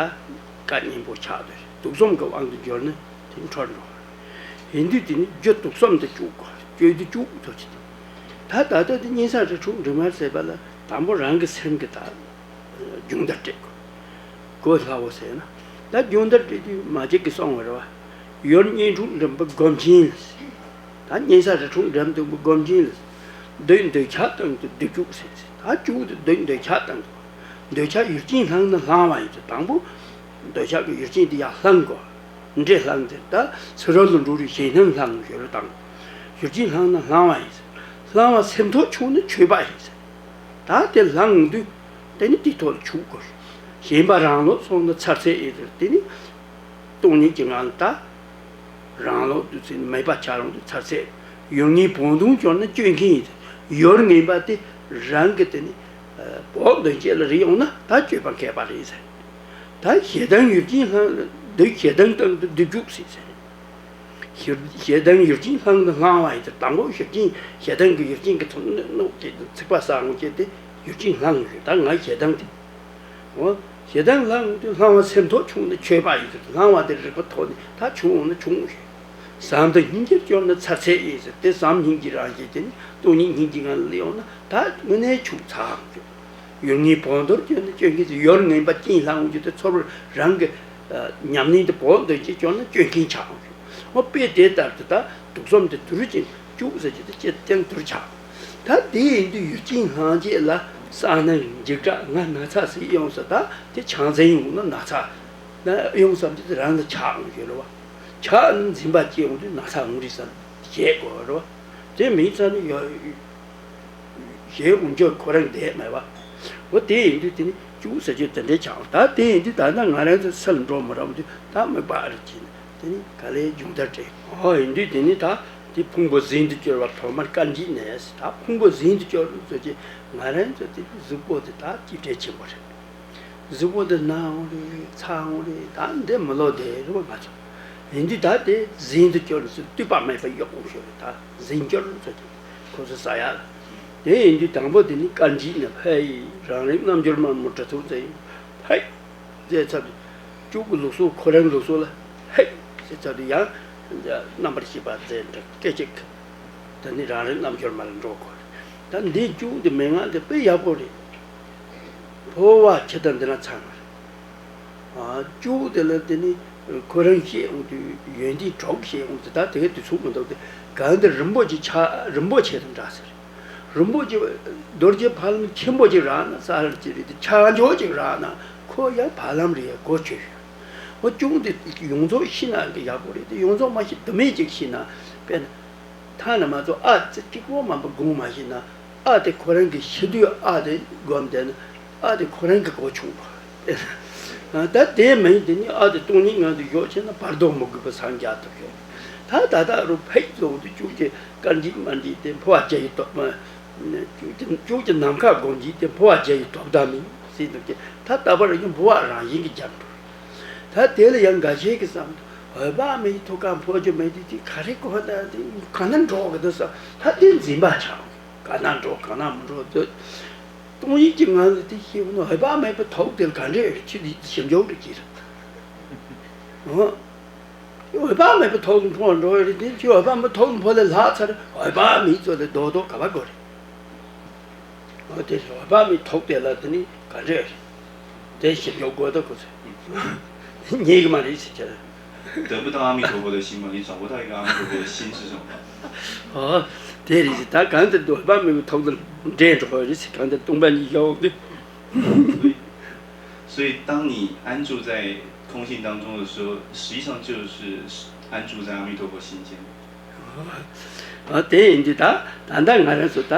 སྐད་སྙན་པོ་ཆགས་ཏེ་དུག་གསུམ་གྱི་དབང་དུ་གྱུར་ནས་དེ་འཕྲོར་འགྲོ་བ་རེད། ཡིན་དུས་དེ་ནི་རྒྱུ་དུག་གསུམ་དེ་བཅུག་དགོས་བཅོས་དུ་བཅུག་ཐུབ་ཀྱི་འདུག་ད་ད་ལྟ་དེ་གཉན་ས་རི་ཁྲོད་འགྲིམ་པ་ཟེར་བ་ལ་དང་པོ་རང་གི་སེམས་ཀྱི་ད་སྦྱོང་བརྡར་སྤྲད་དགོས། གོ་སླ་བོ་ཟེར་ན། ད་སྦྱོང་བརྡར་སྤྲད་དུས་མ་གཅིག་གིས་གསུངས་པ་རེད་བ། ཡུལ་གཉན་འཕྲང་འགྲིམ་པའི་སྒོམ་ཆེན་ལ། ད་གཉན་ས་རི་ཁྲོད་འགྲིམ་འདུག་པའི་སྒོམ་ཆེན་ལ། བདུད་འདོད་ཆགས་སྟེང་དུ་སྡིག་བཅུག་ཟེར། ད་བཅུག་དེ་བདུད་འདོད་ཆགས་སྟེང་དུ། འདོད་ཆགས་ཡུལ་ཅན་བསླངས་ན་བསླང་བ་ཡིན་ཚེ་དང་པོ། འདོད་ཆགས་ཀྱི་ཡུལ་ཅན་དེ་ཡར་བསླང་དགོས། འདྲེ་བསླངས་ཚེ་ད་ཚུ་རོལ་ལ་འགྲོ་རུ་ཞེད་སྣང་བསླང་ཞོར་དང་། ཡུལ་ཅན་བསླངས་ན་བསླང་བ་ཡིན་ཚེ། བསླང་བ་སེམས་ཐོག་ཆུང་ན་ཆོས་པ་ཡིན་ཚེ། ད་དེ་ལྷང་དུས་དེ་ནི་དེ་ཐོག་ལ་ཆུག་དགོས། ཞེན་པ་རང་ལོག་སོང་ན་ཚར་ཚད་ཨེ་ཟེར་དེ་ནི་སྟོང་ཉིད་ཀྱི་ངང་ལ་ད་རང་ལོག་དུས་ཚོད་ནི་མེད་པ་ཆགས་ཡོང་དུས་ཚར་ཚད་ཡུལ་ངན་བོགས་འཐུང་སྐྱོར་ན་སྐྱོན་མཁན་ཡིན་ཟེར། ཡུལ་ངན་པ་དེ་རང་གི་དེ་ནི་བོགས་འདོན་བྱེད་ལ་རེ་ཡོང་ན་ད་སྤྱོད་པ་མཁས་པ་རེད་ཟེར། ད་ཞེ་སྡང་ཡུལ་ཅན་ལྷང་འདོད་ཞེ་སྡང་སྟེང་དུ་སྡིག་སྒྲུབ་ཟེར་ཟེར། ཞེ་སྡང་ཡུལ་ཅན་བསླངས་ན་བསླང་བ་ཡིན་ཏེ་དང་པོ་ཞེ་སྡང་ཞེ་སྡང་གི་ཡུལ་ཅན་གྱི་ཚོགས་ནི་གནོད་ཅེས་ཚིག་པ་ཟ་འོང་ཅེས་ཏེ་ཡུལ་ཅན་བསླངས་ཡོད་ད་ང་ཞེ་སྡང་དེ། འོ། ཞེ་སྡང་བསླངས་ཏེ་བསླང་བ་སེམས་ཐོག་ཆུང་ན་ཆོས་པ་ཡིན་ཏེ་བསླང་བ་དེ་རིག་པ་ཐོག་ནས་ད་ཆུང་འོང་ན་ཆུང་ཞེས། བསམ་དང་སྙིང་རྗེར་སྐྱོར་ན་ཚར་ཚད་ཡིན་ཟེར་ཏེ་བསམ་སྙིང་རྗེ་རང་བཞིན་དེ་ནི་སྟོང་ཉིད་སྙིང་རྗེ་ངང་ལ་སླེབས་འོང་ན་ད་དངོས་གནས་ཆུང་ཚར་འོང་ཞེས། ཡུལ་ངན་བོགས་འདོན་སྐྱོན་ནི་སྐྱོན་གྱི་ཡུལ་ངན་པ་ཅན་བསླང་རྒྱུ་དེ་ཚོར་བ་རང་གི་ཉམས་ལེན་དུ་བོགས་འདོན་གྱི་སྐྱོན་ནི་སྐྱོན་མཁན་ཆགས་འོང་། འོ་དཔེ་དེ་ལྟར་དུ་ད་དུག་གསུམ་དེ་དུར་ཅན་བཅུག་ཟེར་གྱི་དེ་ཅེས་བསྟན་དུར་ཆགས། ད་དེ་ཡིན་དུས་ཡུལ་ཅན་སྣང་བྱེད་ལ་ས་ནི་འཇིགས་སྐྲག་ང་ན་ཚ་ཟིག་ཡོང་ས་ད་དེ་ཆང་འཛིན་ཡོང་ན་ན་ཚ་ན་ཡོང་བསམ་དུས་རང་ལ་ཆགས་འོང་ཞེས་རེད་བ། ཆགས་ནི་འཛིན་པ་སྐྱེ་འོང་དུས་ན་ཚ་འོང་རེད་བསམ་བྱེད་དགོས་རེད་བ། དེ་མིན་ཙང་ནི་ཡོད། ཞེས་འོང་ཆོག་ཁོ་རང་བསྡད་མེད་པ། འོ་དེ་ཡིན་དུས་དེ་ནི་གཅུག་ཟེར་རྒྱུ་དེ་འདྲའི་ཆགས་འོང་། ད་དེ་ཡིན་དུས་ད་ལྟ་ང་རང་ཚོ་སེལ་འགྲོ་མི་རུང་དུས་ད་མི་པ་རེད་ཅེས་ནི་དེ་ནི་ག་ལེར་སྦྱོང་བརྡར་སྤྲད། འོ་ཡིན་དུས་དེ་ནི་ད་དེ་ཕུང་པོ་ཟིན་དུ་གྱུར་པ་ཐོག་མར་བཀའ་འདྲི་ནས་ད་ཕུང་པོ་ཟིན་དུ་གྱུར་ཟེར་གྱི་ང་རང་ཚོ་དེ་གཟུགས་པོ་དེ་ད་ཅི་འདྲའི་ཆེན་པོ་རེད། གཟུགས་པོ་འདི་ན་འོང་རེད་ཚ་འོང་རེད་ད་འདི་མི་ལོ་དེ་རེད་བ་ང་ཚོ། ཡིན་དུས་ད་དེ་ཟིན་དུ་གྱུར་ཟེར་ལྟོས་པ་མེད་པ་གཡོག་འོང་ཤོར་རེད་ད་ཟིན་གྱུར་ཚོ་ཀྱི་ཁོ་ཚོ་ཟ་ཡག་ལ། དེ་ཡིན་དུས་དང་པོ་དེ་ནི་བཀའ་འདྲི་ནས་ཕའི་རང་རིག་རྣལ་འབྱོར་མ་མོ་གྲི་ཐུང་ཙེ་ཡིན་ཕའི་ཟེར་ཚར་དུས་གཅུག་གི་ལུགས་སྲོལ་ཁོ་རང་ལུགས་སྲོལ་ལ་ཧེ་ཟེར་ཚར་དུས་ཡང་རྣམ་པར་ཤེས་པ་ཟེར་འདྲ་སྐད་ཅིག་ད་ནི་རང་རིག་རྣལ་འབྱོར་མ་ལ་འགྲོ་དགོས་རེད། ད་འདི་གཅུག་འདི་མན་ངག་འདི་དཔེ་ཡག་པོ་རེད། འཕོ་བ་ཁྱི་དང་འདི་ན་ཚང་མ་རེད། ཨ། བཅུ་དེ་ལ་དེ་ནི་ཁོ་རང་བཤད་འོང་དུས་ཡོན་ཏན་གྲོགས་བཤད་འོང་དུས་ད་དེ་ག་དུས་ཚོད་མི་འདུག་སྟེ། གང་དེ་རིན་པོ་ཆེ་ཆ་རིན་པོ་ཆེ་དང་འདྲ་ཟེར། རིན་པོ་ཆེ་རྡོ་རྗེ་ཕ་ལམ་ཆེན་པོ་ཅིག་རག་ན་ས་ལ་ཅིག་རེད་དེ། ཆ་འཇོག་ཅིག་རག་ན་ཁོ་ཡང་ཕ་ལམ་རེད། ཡ་གོ་ཆོད་ཡོད། འོ་ཅུང་དེ་ཡོངས་རྫོགས་ཤི་ན་གི་ཡག་པོ་རེད་དེ། ཡོངས་རྫོགས་མ་ཤི་དུ་མེད་ཅིག་ཤི་ན། དཔེར་ན། ཐ་ན་མ་གཏོགས་ཨ་ཙི་གཅིག་པོ་མ་པ་དགོངས་མ་ཤེས་ན། ཨ་དེ་ཁོ་རང་གི་ཤི་དུས་ཨ་དེ་སྒོམ་བསྡད་ན། ཨ་དེ་ཁོ་རང་གི་གོ་ཆུང་བ། ད་དེ་མིན་དེ་ནི་ཨ་དེ་སྟོང་ཉིད་ངང་དུ་ཞོག་བྱས་ན་བར་དོ་མི་དགོས་པ་སངས་རྒྱས་ཐོབ་ཡོད། ད་ད་ལྟ་རུ་ཕེབས་ཚོགས་དུ་བཅུག་གི་དཀར་འཇིགས་མ་འཇིགས་དེ་འཕོ་བ་བརྒྱ་ཡི་སྟོབས་མ། བཅུག་གི་བཅུག་གི་ནམ་མཁའ་སྒོམ་འཇིགས་དེ་འཕོ་བ་བརྒྱ་ཡི་སྟོབས་ད་མིན་སྲིད་འདུག་གི། ད་ལྟ་བར་ཡང་འཕོ་བ་རང་བཞིན་གྱི་རྒྱབ་འགྲོ། ད་དེ་ལ་ཡང་འགའ་ཤས་ཀྱིས་བསམ་དུས་འོད་དཔག་མེད་ཐུགས་ཀར་འཕོ་རྒྱུ་མེད་དུས་དེ་ག་རེ་གོ་ད་དེ་ག་ན་འགྲོ་གི་འདུག་བསམ། ད་དེ་འཛིན་པ་ཆགས། ག་ན་འགྲོ་ག་ན་མི་འགྲོ་དེ། སྟོང་ཉིད་ཀྱི་ངང་ལ་དེ་ཤེས་ནོ། འོད་དཔག་མེད་པའི་ཐོག་དེ་ལ་ག་འདྲས་ཡོད་ཆུ་དེ་ཞིམ་འཇོག་རེ་གྱིས། འོད་དཔག་མེད་པའི་ཐོག་ཏུ་འཕོ་འགྲོ་ཡོད་རེད་དེ། ཁྱོད་འོད་དཔག་མེད་ཐོག་ཏུ་འཕོ་ལས་ལྷག་ཚར། འོད་དཔག་མེད་ཚོ་ལས་རྡོག་རྡོག་ག་པར་དགོས་རེད། འོ་དེ་རེད། འོད་དཔག་མེད་ཐོག་དེ་ལ་དེ་ནི་ག་འདྲས་རེད། དེ་ཞིབ་འཇུག་དགོས་ད་ཁོ་ཚོས། ཉན་གི་མ་རེད་ཟེར་གྱི་རེད། 得不到阿弥陀佛的心吗？你找不到一个阿弥陀佛的心是什么？ ཨོ། དེ་རེད་ཟེར། ད་གང་ལྟར་འོད་དཔག་མེད་པའི་ཐོག་ཏུ་འདྲེས་འགྲོ་བ་རེད་ཟེར། གང་ལྟར་སྟོང་པ་ཉིད་ཡོད་དེ། 所以，所以当你安住在空性当中的时候，实际上就是安住在阿弥陀佛心间。 ཨ། དེ་ཡིན་དུས་ད་ད་ལྟ་ང་རང་ཚོ་ད།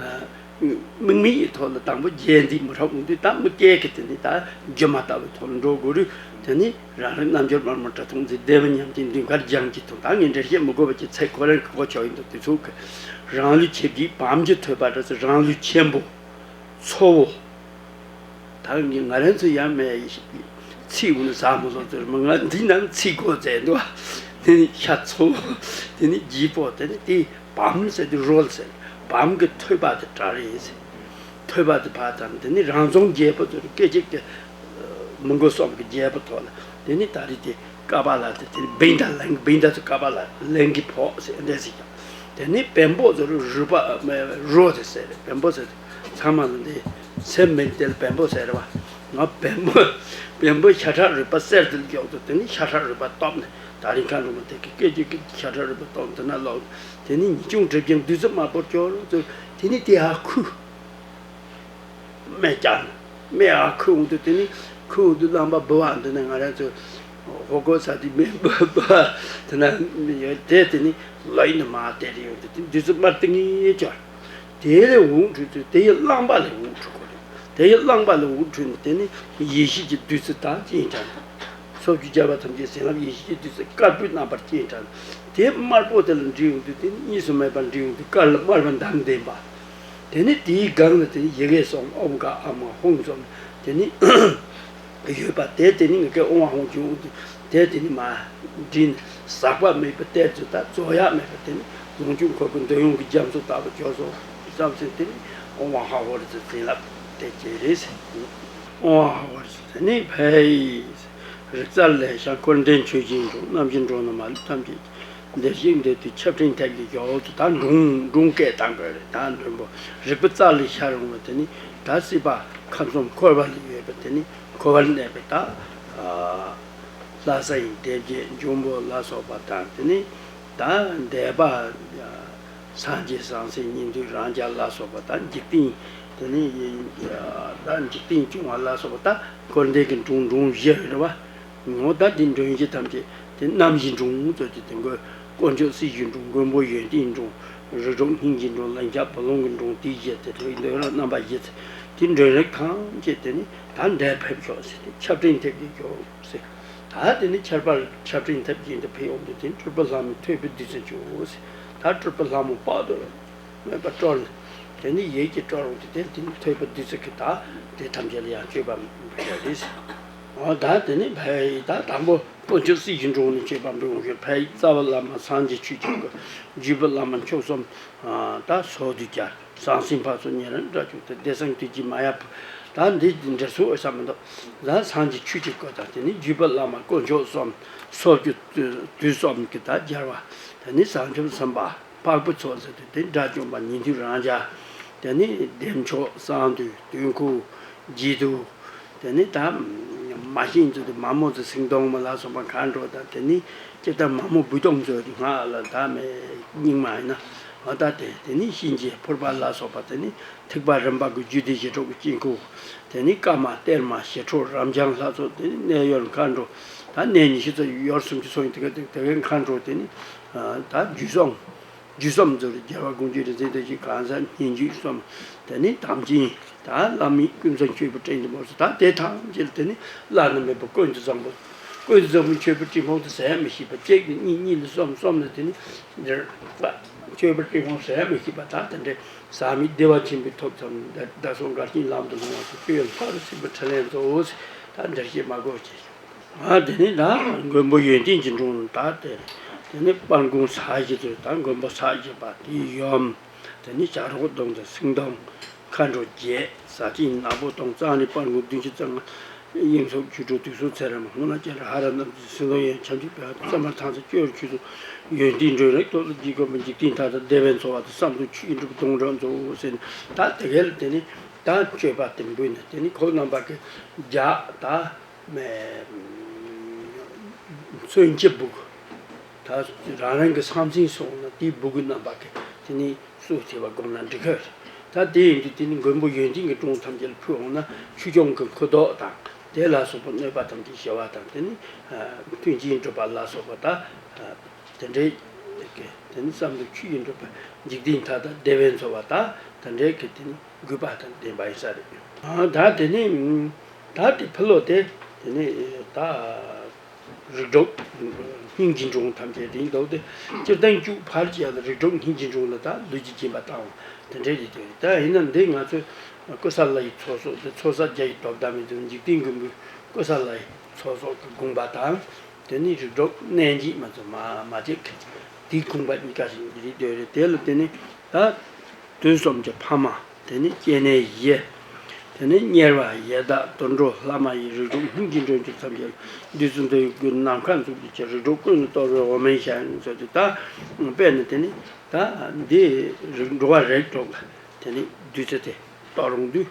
ཨ། དམིགས་མེད་ཀྱི་ཐོག་ལ་དང་པོ་རྒྱས་འདི་མི་འཁྲབ་འོང་དུས། ད་མི་སྐྱེ་གི་དེ་ནི་ད་སྒྱུ་མ་ལྟ་བུའི་ཐོག་ལ་འགྲོ་དགོས་རུང་། དེ་ནི་རང་རིག་རྣལ་འབྱོར་པ་དྲུག་མཐོང་ཚེ། བདེ་བ་མཉམ་བརྗེའི་མདུན་མཁར་སྦྱངས་ཀྱི་ཐོག། ད་ངས་འགྲེལ་བཤད་མི་དགོས་པ་ཅིག་ཚེ་ཁོ་རང་གི་གོ་ཆོད་ཡིན་འདུག་དེ་ཚོ་གི་རང་ལུས་ཆེ་བརྒྱད་བམ་གྱི་ཐོད་པ་འདྲ་ཟེར། རང་ལུས་ཆེན་པོ། ཚོ་བོ། ད་ངས་ང་རང་ཚོ་ཡང་མེད་ཚིག་འོ་ན་ཟ་མི་ལོ་ཟེར་མི་ང་འདི་ནང་ཚིག་གོ་ཟེར་འདུག་དེ་ནི་ཤ་ཚོ་བོ། དེ་ནི་ལྗིད་པོ། དེ་ནི་དེ་བམ་ཟེར་དུས་རོལ་ཟེར། བམ་གྱི་ཐོད་པ་དེ་གྲ་རེད་ཟེར། ཐོད་པ་དེ་ཕར་དང་། དེ་ནི་རང་རྫོང་རྒྱལ་པོ་ཚོ་སྐད་ཅིག་གི་མི་མགོ་གསུམ་གྱི་རྒྱལ་པོ་ཐོག་ལ། དེ་ནི་ད་རེས་དེ་ཀ་པ་ལ་དེ་དེ་ནི་བིང་ད་ལན་བིང་ད་ཚོ་ཀ་པ་ལ་ལན་གྱི་ཕོག་ཟེར་འདྲ་ཟེར་ཀྱང་། དེ་ནི་བེམ་པོ་ཚོ་རུ་རུས་པ་རོ་དེ་ཟེར་རེད། བེམ་པོ་ཟེར་ཚང་མ་ལ་འདི་སེམས་མེད་དེ་ལ་བེམ་པོ་ཟེར་བ། ང་བེམ་པོ་བེམ་པོ་ཤ་ཁྲག་རུས་པ་གསེར་དེ་ལ་འཇོག་ཏུ། དེ་ནི་ཤ་ཁྲག་རུས་པ་སྟོབས་ནི་ད་རིང་ཁ་འགྲོ་མ་དེ་གི་སྐད་ཅིག་གི་ཤ་ཁྲག་རུས་པ་སྟོབས་དེ་ན་ལོག་དེ་ནི་ཉིན་ཆུང་གྲིབ་ཀྱང་བདུད་རྩི་དམར་པོར་སྐྱོར་རོ་ཚོ། དེ་ནི་དེ་ཧ་ཁུ། སྨན་བསྐྱར་ནས་སྨན་ཨ་ཁུ་འོང་དུས། དེ་ནི་ཁུ་འོང་དུས་རླངས་པ་འབུ་བ་འདི་ནས་ང་རང་ཚོ་ཧོ་གོ་ས་དེ་སྨན་འབུ་འབུ་བ་དེ་ན་ཡོད་དེ། དེ་ནི་ལོ་ཡིན་ན་མ་དེ་རེ་ཡོང་དུས་དེ་བདུད་རྩི་དམར་ཏིང་ངེ་སྦྱར། དེ་ལས་འོང་འཕྲོས་དུས་དེ་ཡི་རླངས་པ་ལས་འོང་འཕྲོས་གོ་རེད། དེ་ཡི་རླངས་པ་ལས་འོང་འཕྲོས་ནས་དེ་ནི་ཡེ་ཤེས་ཀྱི་བདུད་རྩི་དང་སྤྱན་དྲངས། སོ་བཅུ་རྒྱལ་བ་ཐམས་ཅད་བྱིན་རླབས་ཡེ་ཤེས་ཀྱི་བདུད་རྩི་དཀར་པོའི་རྣམ་པར་སྤྱན་དྲངས། དེ་དམར་པོ་དེ་ལ་འདྲིས་ཡོང་དུས་དེ་ནི་གཉིས་སུ་མེད་པར་འདྲིས་ཡོང་དུས་དཀར་ལ་དམར་བ་མདངས་ལྡན་པ། དེ་ནི་དེའི་སྒང་ལ་དེ་ནི་ཡི་གེ་གསུམ། ཨོཾ་ག་ཨ་མ་ཧཱུྃ་གསུམ་དེ་ནི་ཡོད་པ་དེ། དེ་ནི་ངེད་ཀའི་ཨོཾ་ཨཱཿཧཱུྃ་ཆུ་དབང་དེ་དེ་ནི་མ་འདྲིས་ནས་ཟག་པ་མེད་པའི་གཏེར་ཚོ་དང་རྫོགས་ཡ་མེད་པ་དེ་ནི་ལོངས་སྤྱོད་འཁོར་བའི་འདོད་ཡོན་གྱི་རྒྱ་མཚོ་ལྟ་བུ་བྱོས་སོ་བསམ་ཚེ། དེ་ནི་ཨོཾ་ཨཱཿཧཱུྃ་ཧོ་རི་ཟེར་བྱིན་རླབས་དེ་སྐྱེ་རེད་ཟེར། ཨོཾ་ཨཱཿཧཱུྃ་ཧོ་རི་ཟེར་དེ་ནི་ཕའི་རིག་རྩལ་ལེགས་ཤིང་འཁོར་འདས་ཆོས་བཞིན་འགྲོ། རྣམ་བཞི་འགྲོ་ན་མ་ལུས་ཐམས་ཅད་བདེར་གཤེགས་འདོད་དུས་ཆར་སྤྲིན་ཐེབས་ཀྱིས་ཞོག་ཏུ། ད་འབྲོང་འབྲོང་སྐད་བཏང་དགོས་རེད། ད་མགྲོན་པོ་རིག་པ་རྩལ་ལས་ཤར་འོང་བ་དེ་ནི་ད་སྲིད་པ་ཁམས་གསུམ་འཁོར་བ་ལ་ཡོད་པ་དེ་ནི་འཁོར་བར་གནས་པའི་ད་ལྷ་སའི་སྡེ་བརྒྱད་འབྱུང་པོ་ལ་སོགས་པ་དང་། དེ་ནི་ད་འདས་པ་སངས་རྒྱས་ཟང་ཟིང་ཉན་ཐོས་རང་རྒྱལ་ལ་སོགས་པ་དང་། འཇིག་རྟེན་དེ་ནི་ད་འཇིག་རྟེན་སྐྱོང་བ་ལ་སོགས་པ་ད་འཁོར་འདས་ཀྱི་འབྲོང་འབྲོང་བཞི་རེད་བ། ངོ་ད་དེ་མགྲོན་བཞི་ཐམས་ཅད་དེ་རྣམ་བཞིའི་འབྲོང་ཚོ་དེ་དེ་དགོས། དཀོན་མཆོག་སྲིད་ཞིའི་འབྲོང་། མགོན་པོ་ཡོན་ཏན་འབྲོང་། རིགས་དྲུག་སྙིང་རྗེའི་འབྲོང་། ལན་ཆགས་བུ་ལོན་གྱི་འབྲོང་། དེའི་བཞི་དེ་དྲུག་འདོད་རང་རྣམ་པ་བཞི་ཚེ། དེ་མགྲོན་རིགས་ཐམས་ཅད་དེ་ནི་ད་འདིར་ཕེབས་ཤོག་ཟེར་ཏེ་ཆར་སྤྲིན་ཐེབས་ཀྱིས་ཞོག་ཟེར། ད་དེ་ནི་ཆར་པ་ཆར་སྤྲིན་ཐེབས་ཀྱིན་དུ་ཕེབས་ཡོང་དུས་དེ་སྤྲུལ་པ་ལྷ་མོའི་ཐོད་པའི་བདུད་རྩི་བྱུགས་ཟེར། ད་སྤྲུལ་པ་ལྷ་མོ་དཔག་ཏུ་མེད་པ་སྤྲུལ་ནས་དེ་ནི་ཡིད་ཀྱིས་སྤྲུལ་འོང་དུས་དེ་དེ་ནི་ཐོད་པའི་བདུད་རྩི་གིས་ད་དེ་ཐམས་ཅད་ལ་ཡང་མཆོད་པ་འབུལ་ཡ་རེད་ཟེར། འོ་ད་དེ་ནི་ཕའི་ད་དང་པོ་དཀོན་མཆོག་སྲིད་ཞིའི་འབྲོང་ནས་མཆོད་པ་འབུལ་འོང་ཞོར། ཕའི་རྩ་བའི་བླ་མ་སངས་རྒྱས་ཆོས་ཀྱི་སྐུ། བརྒྱུད་པའི་བླ་མ་མཆོག་གསུམ་ད་སོགས་དུས་ཀྱང་། ཟང་ཟིང་ཕ་ཚོ་ཉེ་རིང་དགྲ་བཅོམ་སྟེ། བདེ་གསུམ་དུས་ཀྱི་མ་ཡ་བུ། ད་འདི་འདྲ་སུ་འོས་ས་མི་འདུག་ད་སངས་རྒྱས་ཆོས་ཀྱི་སྐུ་དང་། དེ་ནི་བརྒྱུད་པའི་བླ་མ་དཀོན་མཆོག་གསུམ། སོགས་ཀྱི་དུས་གསུམ་གྱི་ད་རྒྱལ་བ། དེ་ནི་བྱང་ཆུབ་སེམས་དཔའ་འཕགས་པའི་ཚོགས་ཟེར་དུས་དེ་དགྲ་བཅོམ་པ་ཉན་ཐོས་རང་རྒྱལ། དེ་ནི་བདེ་མཆོག་གསང་འདུས་དུས་འཁོར་རྒྱས་བསྡུས། དེ་ནི་ད་ མ་ཤིང་ཚོ་དེ་མ་མོ་ཚོ་སེང་གདོང་མ་ལ་སོགས་པ་མཁའ་འགྲོ་དང་། དེ་ནི་སྤྱིར་བཏང་མ་མོ་བུ་སྟོང་ཚོ་དེ་སྔགས་ལ་ད་མེད་རྙིང་མ་ཡིན་ན། འོ་ད་དེ་དེ་ནི་གཤིན་རྗེ་ཕུར་པ་ལ་སོགས་པ། དེ་ནི་ཐེག་པ་རིམ་པ་གི་རྒྱུད་སྡེ་བཞི་དྲུག་གི་དཀྱིལ་འཁོར། དེ་ནི་ཀ་མ་གཏེར་མ་ཞི་ཁྲོ་རབ་འབྱམས་ལྷ་ཚོགས། དེ་ནི་གནས་ཡུལ་མཁའ་འགྲོ། ད་གནས་ཉི་ཤུ་རྩ་ཡོལ་སུམ་ཅུ་སོ་ཡིན། དེ་ག་དེ་གའི་མཁའ་འགྲོ། དེ་ནི་ད་རྒྱུད་གསུམ། རྒྱུད་གསུམ་ཚོ་རྒྱལ་བ་དགོངས་རྒྱུད་རིག་འཛིན་བདེ་གཤེགས་གང་ཟག་སྙན་བརྒྱུད་གསུམ། དེ་ནི་དམ་ཅན་ད་བླ་མའི་ཀུན་བཟང་ཆོས་པའི་སྤྲིན་དུ་མོར་སོ། ད་དེ་ཐམས་ཅད་དེ་ནི་བླ་ན་མེད་པ་ཀུན་ཏུ་བཟང་པོ། ཀུན་ཏུ་བཟང་པོའི་ཆོས་པའི་སྤྲིན་ཕུང་དུ་ཟད་མི་ཤེས་པ། གཅིག་ནས་གཉིས། གཉིས་ནས་གསུམ། གསུམ་ནས་དེ་ནི་འདིར་ཆོས་པའི་སྤྲིན་ཕུང་ཟད་མི་ཤེས་པ། ད་དེ་འདྲའི་ཟག་མེད་བདེ་བ་ཆེན་པོའི་ཐོབ་ཙམ། བདག་སོགས་འགལ་རྐྱེན་ལམ་དུ་ལྷུང་བ་སོགས་སྤྱོད་ཡུལ་ལྷ་རུ་སྲིད་པའི་ཕྲིན་ལས་མཛོད། ད་འདིར་བཤད་མ་དགོས་ཀྱི། ཨ་དེ་ནི་ད་མགོན་པོ་ཡོན་ཏན་གྱི་འབྲོང་ད་དེ། དེ་ནི་དཔལ་མགོན་ས་གཞི་ཚོ་ད་མགོན་པོ་ས་གཞི་པ་དེའི་ཡུམ། དེ་ནི་བྱ་རོག་གདོང་དང་སེང་གདོང་། མཁའ་འགྲོ་བརྒྱད། ཟ་བྱེད་ནག་པོ་དང་གཙང་རིས་དཔལ་མགོན་བདུན་ཅུ་རྩ་ལྔ། དབྱིངས་སོགས་ཆོ་འཕྲུལ་དུག་གསུམ་ཚེ་རབས་མ། སྔོན་ལ་སྤྱན་རས་ཧ་ར་ནམ་མཁའི་སེང་གདོང་ཡན། ཁྱབ་འཇུག་པའི་ཨ་ཏི་བསམ་པ་ཐང་ཚ་སྤྱོད་ཡུལ་ཆོས་སྲུང་། ཡོན་ཏན་སྒྲོན་རིགས་ཐོབ་ལ་འཇིགས་དགོས་པ། འཇིག་རྟེན་མཐའ་དག་བདེ་བས་འཚོ་བ་དང་། བསམ་དོན་ཆོས་ཀྱི་འགྲུབ་པའི་སྡོང་གྲོགས་མཛོད་ཟེར་ནས། ད་དེ་གའི་ལ་དེ་ནི་ད་སྤྱོད་པ་དེ་འབུལ་ནས། དེ་ནི་ཁོང་རྣམ་པ་གི་རྒྱ་ད་མཚོན་ཆ་སྦུག་ད་རང་རང་གི་ས་མཚན་སོང་ན་དེའི་སྦུག་གི་རྣམ་པ་གི་དེ་ནི་སུ་ཐེ་བ་སྒོམ་ན་འགྲིག་གི། ད་དེ་ཡིན་དུས་དེ་ནི་མགོན་པོ་ཡོན་ཏན་གྱི་འབྲོང་ཐམས་ཅད་ལ་ཕུལ་འོང་ན། ཆོས་སྐྱོང་གི་འཁོར་དོག་དང་དེ་ལ་སོགས་པ་གནོད་པ་ཐམས་ཅད་ཞི་བ་དང་། དེ་ནི་མཐུན་རྐྱེན་སྒྲུབ་པ་ལ་སོགས་པ་ད་དེ་འདྲའི་གི་དེ་ནི་བསམ་དོན་ཆོས་ཀྱི་འགྲུབ་པ། འཇིག་རྟེན་མཐའ་དག་བདེ་བས་འཚོ་བ་ད་དེ་འདྲའི་གི་དེ་ནི་དགོས་པ་དང་ལྡན་པ་ཡིན་ས་རེད། ད་དེ་ནི་ད་དེ་ཕུལ་ལོ་དེ་དེ་ནི་ད། རིགས་དྲུག་སྙིང་རྗེ་འབྲོང་ཐམས་ཅད་དེ་འདུག་སྟེ། སྤྱིར་བཏང་བཅུ་ཕལ་ཆེར་ལ་རིགས་དྲུག་སྙིང་རྗེ་འབྲོང་ལ་ད་ལུས་ཀྱི་སྦྱིན་པ་བཏང་བ་དེ་འདྲའི་རེད་དེ། ད་ཡིན་ན་འདི་ང་ཚོས་ཀུ་ས་ལ་ཡི་ཚོགས་གསོག་དེ་ཚོགས་བསགས་བརྒྱ་ཡི་སྟོབས་དང་མི་འདུག་འཇིག་རྟེན་མགོན་པོའི་ཀུ་ས་ལ་ཡི་ཚོགས་གསོག་གི་དགོངས་པ་དང་། དེ་ནི་རིགས་དྲུག་གནས་འཇིགས་མ་ཚོ་མ་མ་བྱེད་དེའི་དགོངས་པ་གཉིས་ཀ་ཞིག་རེད་དེ་རེད། དེ་ལ་དེ་ནི་ད་དུས་གསུམ་གྱི་ཕ་མ། དེ་ནི་སྐྱེ་གནས་བཞི། དེ་ནི་གཉེར་བ་ཡི་དྭགས་དུད་འགྲོ་ལྷ་མ་ཡིན། རིགས་དྲུག་སྙིང་རྗེ་འབྲོང་ཁྱེར་ཐམས་ཅད་བདུད་རྩི་འདོད་ཡོན་ཀུན་ནམ་མཁའ་མཛོད་ཀྱི་ཕྱིར། རིགས་དྲུག་ཀུན་ལ་གཏོར་བའི་འོ་མའི་ཞལ་ཡོན་ཟེར་ཏེ། ད་དཔེར་ན་དེ་ནི་ད་འདི་རིགས་འགྲོ་བ་རིགས་དྲུག་ལ་དེ་ནི་བདུད་རྩི་དེ་གཏོར་རུང་དུས།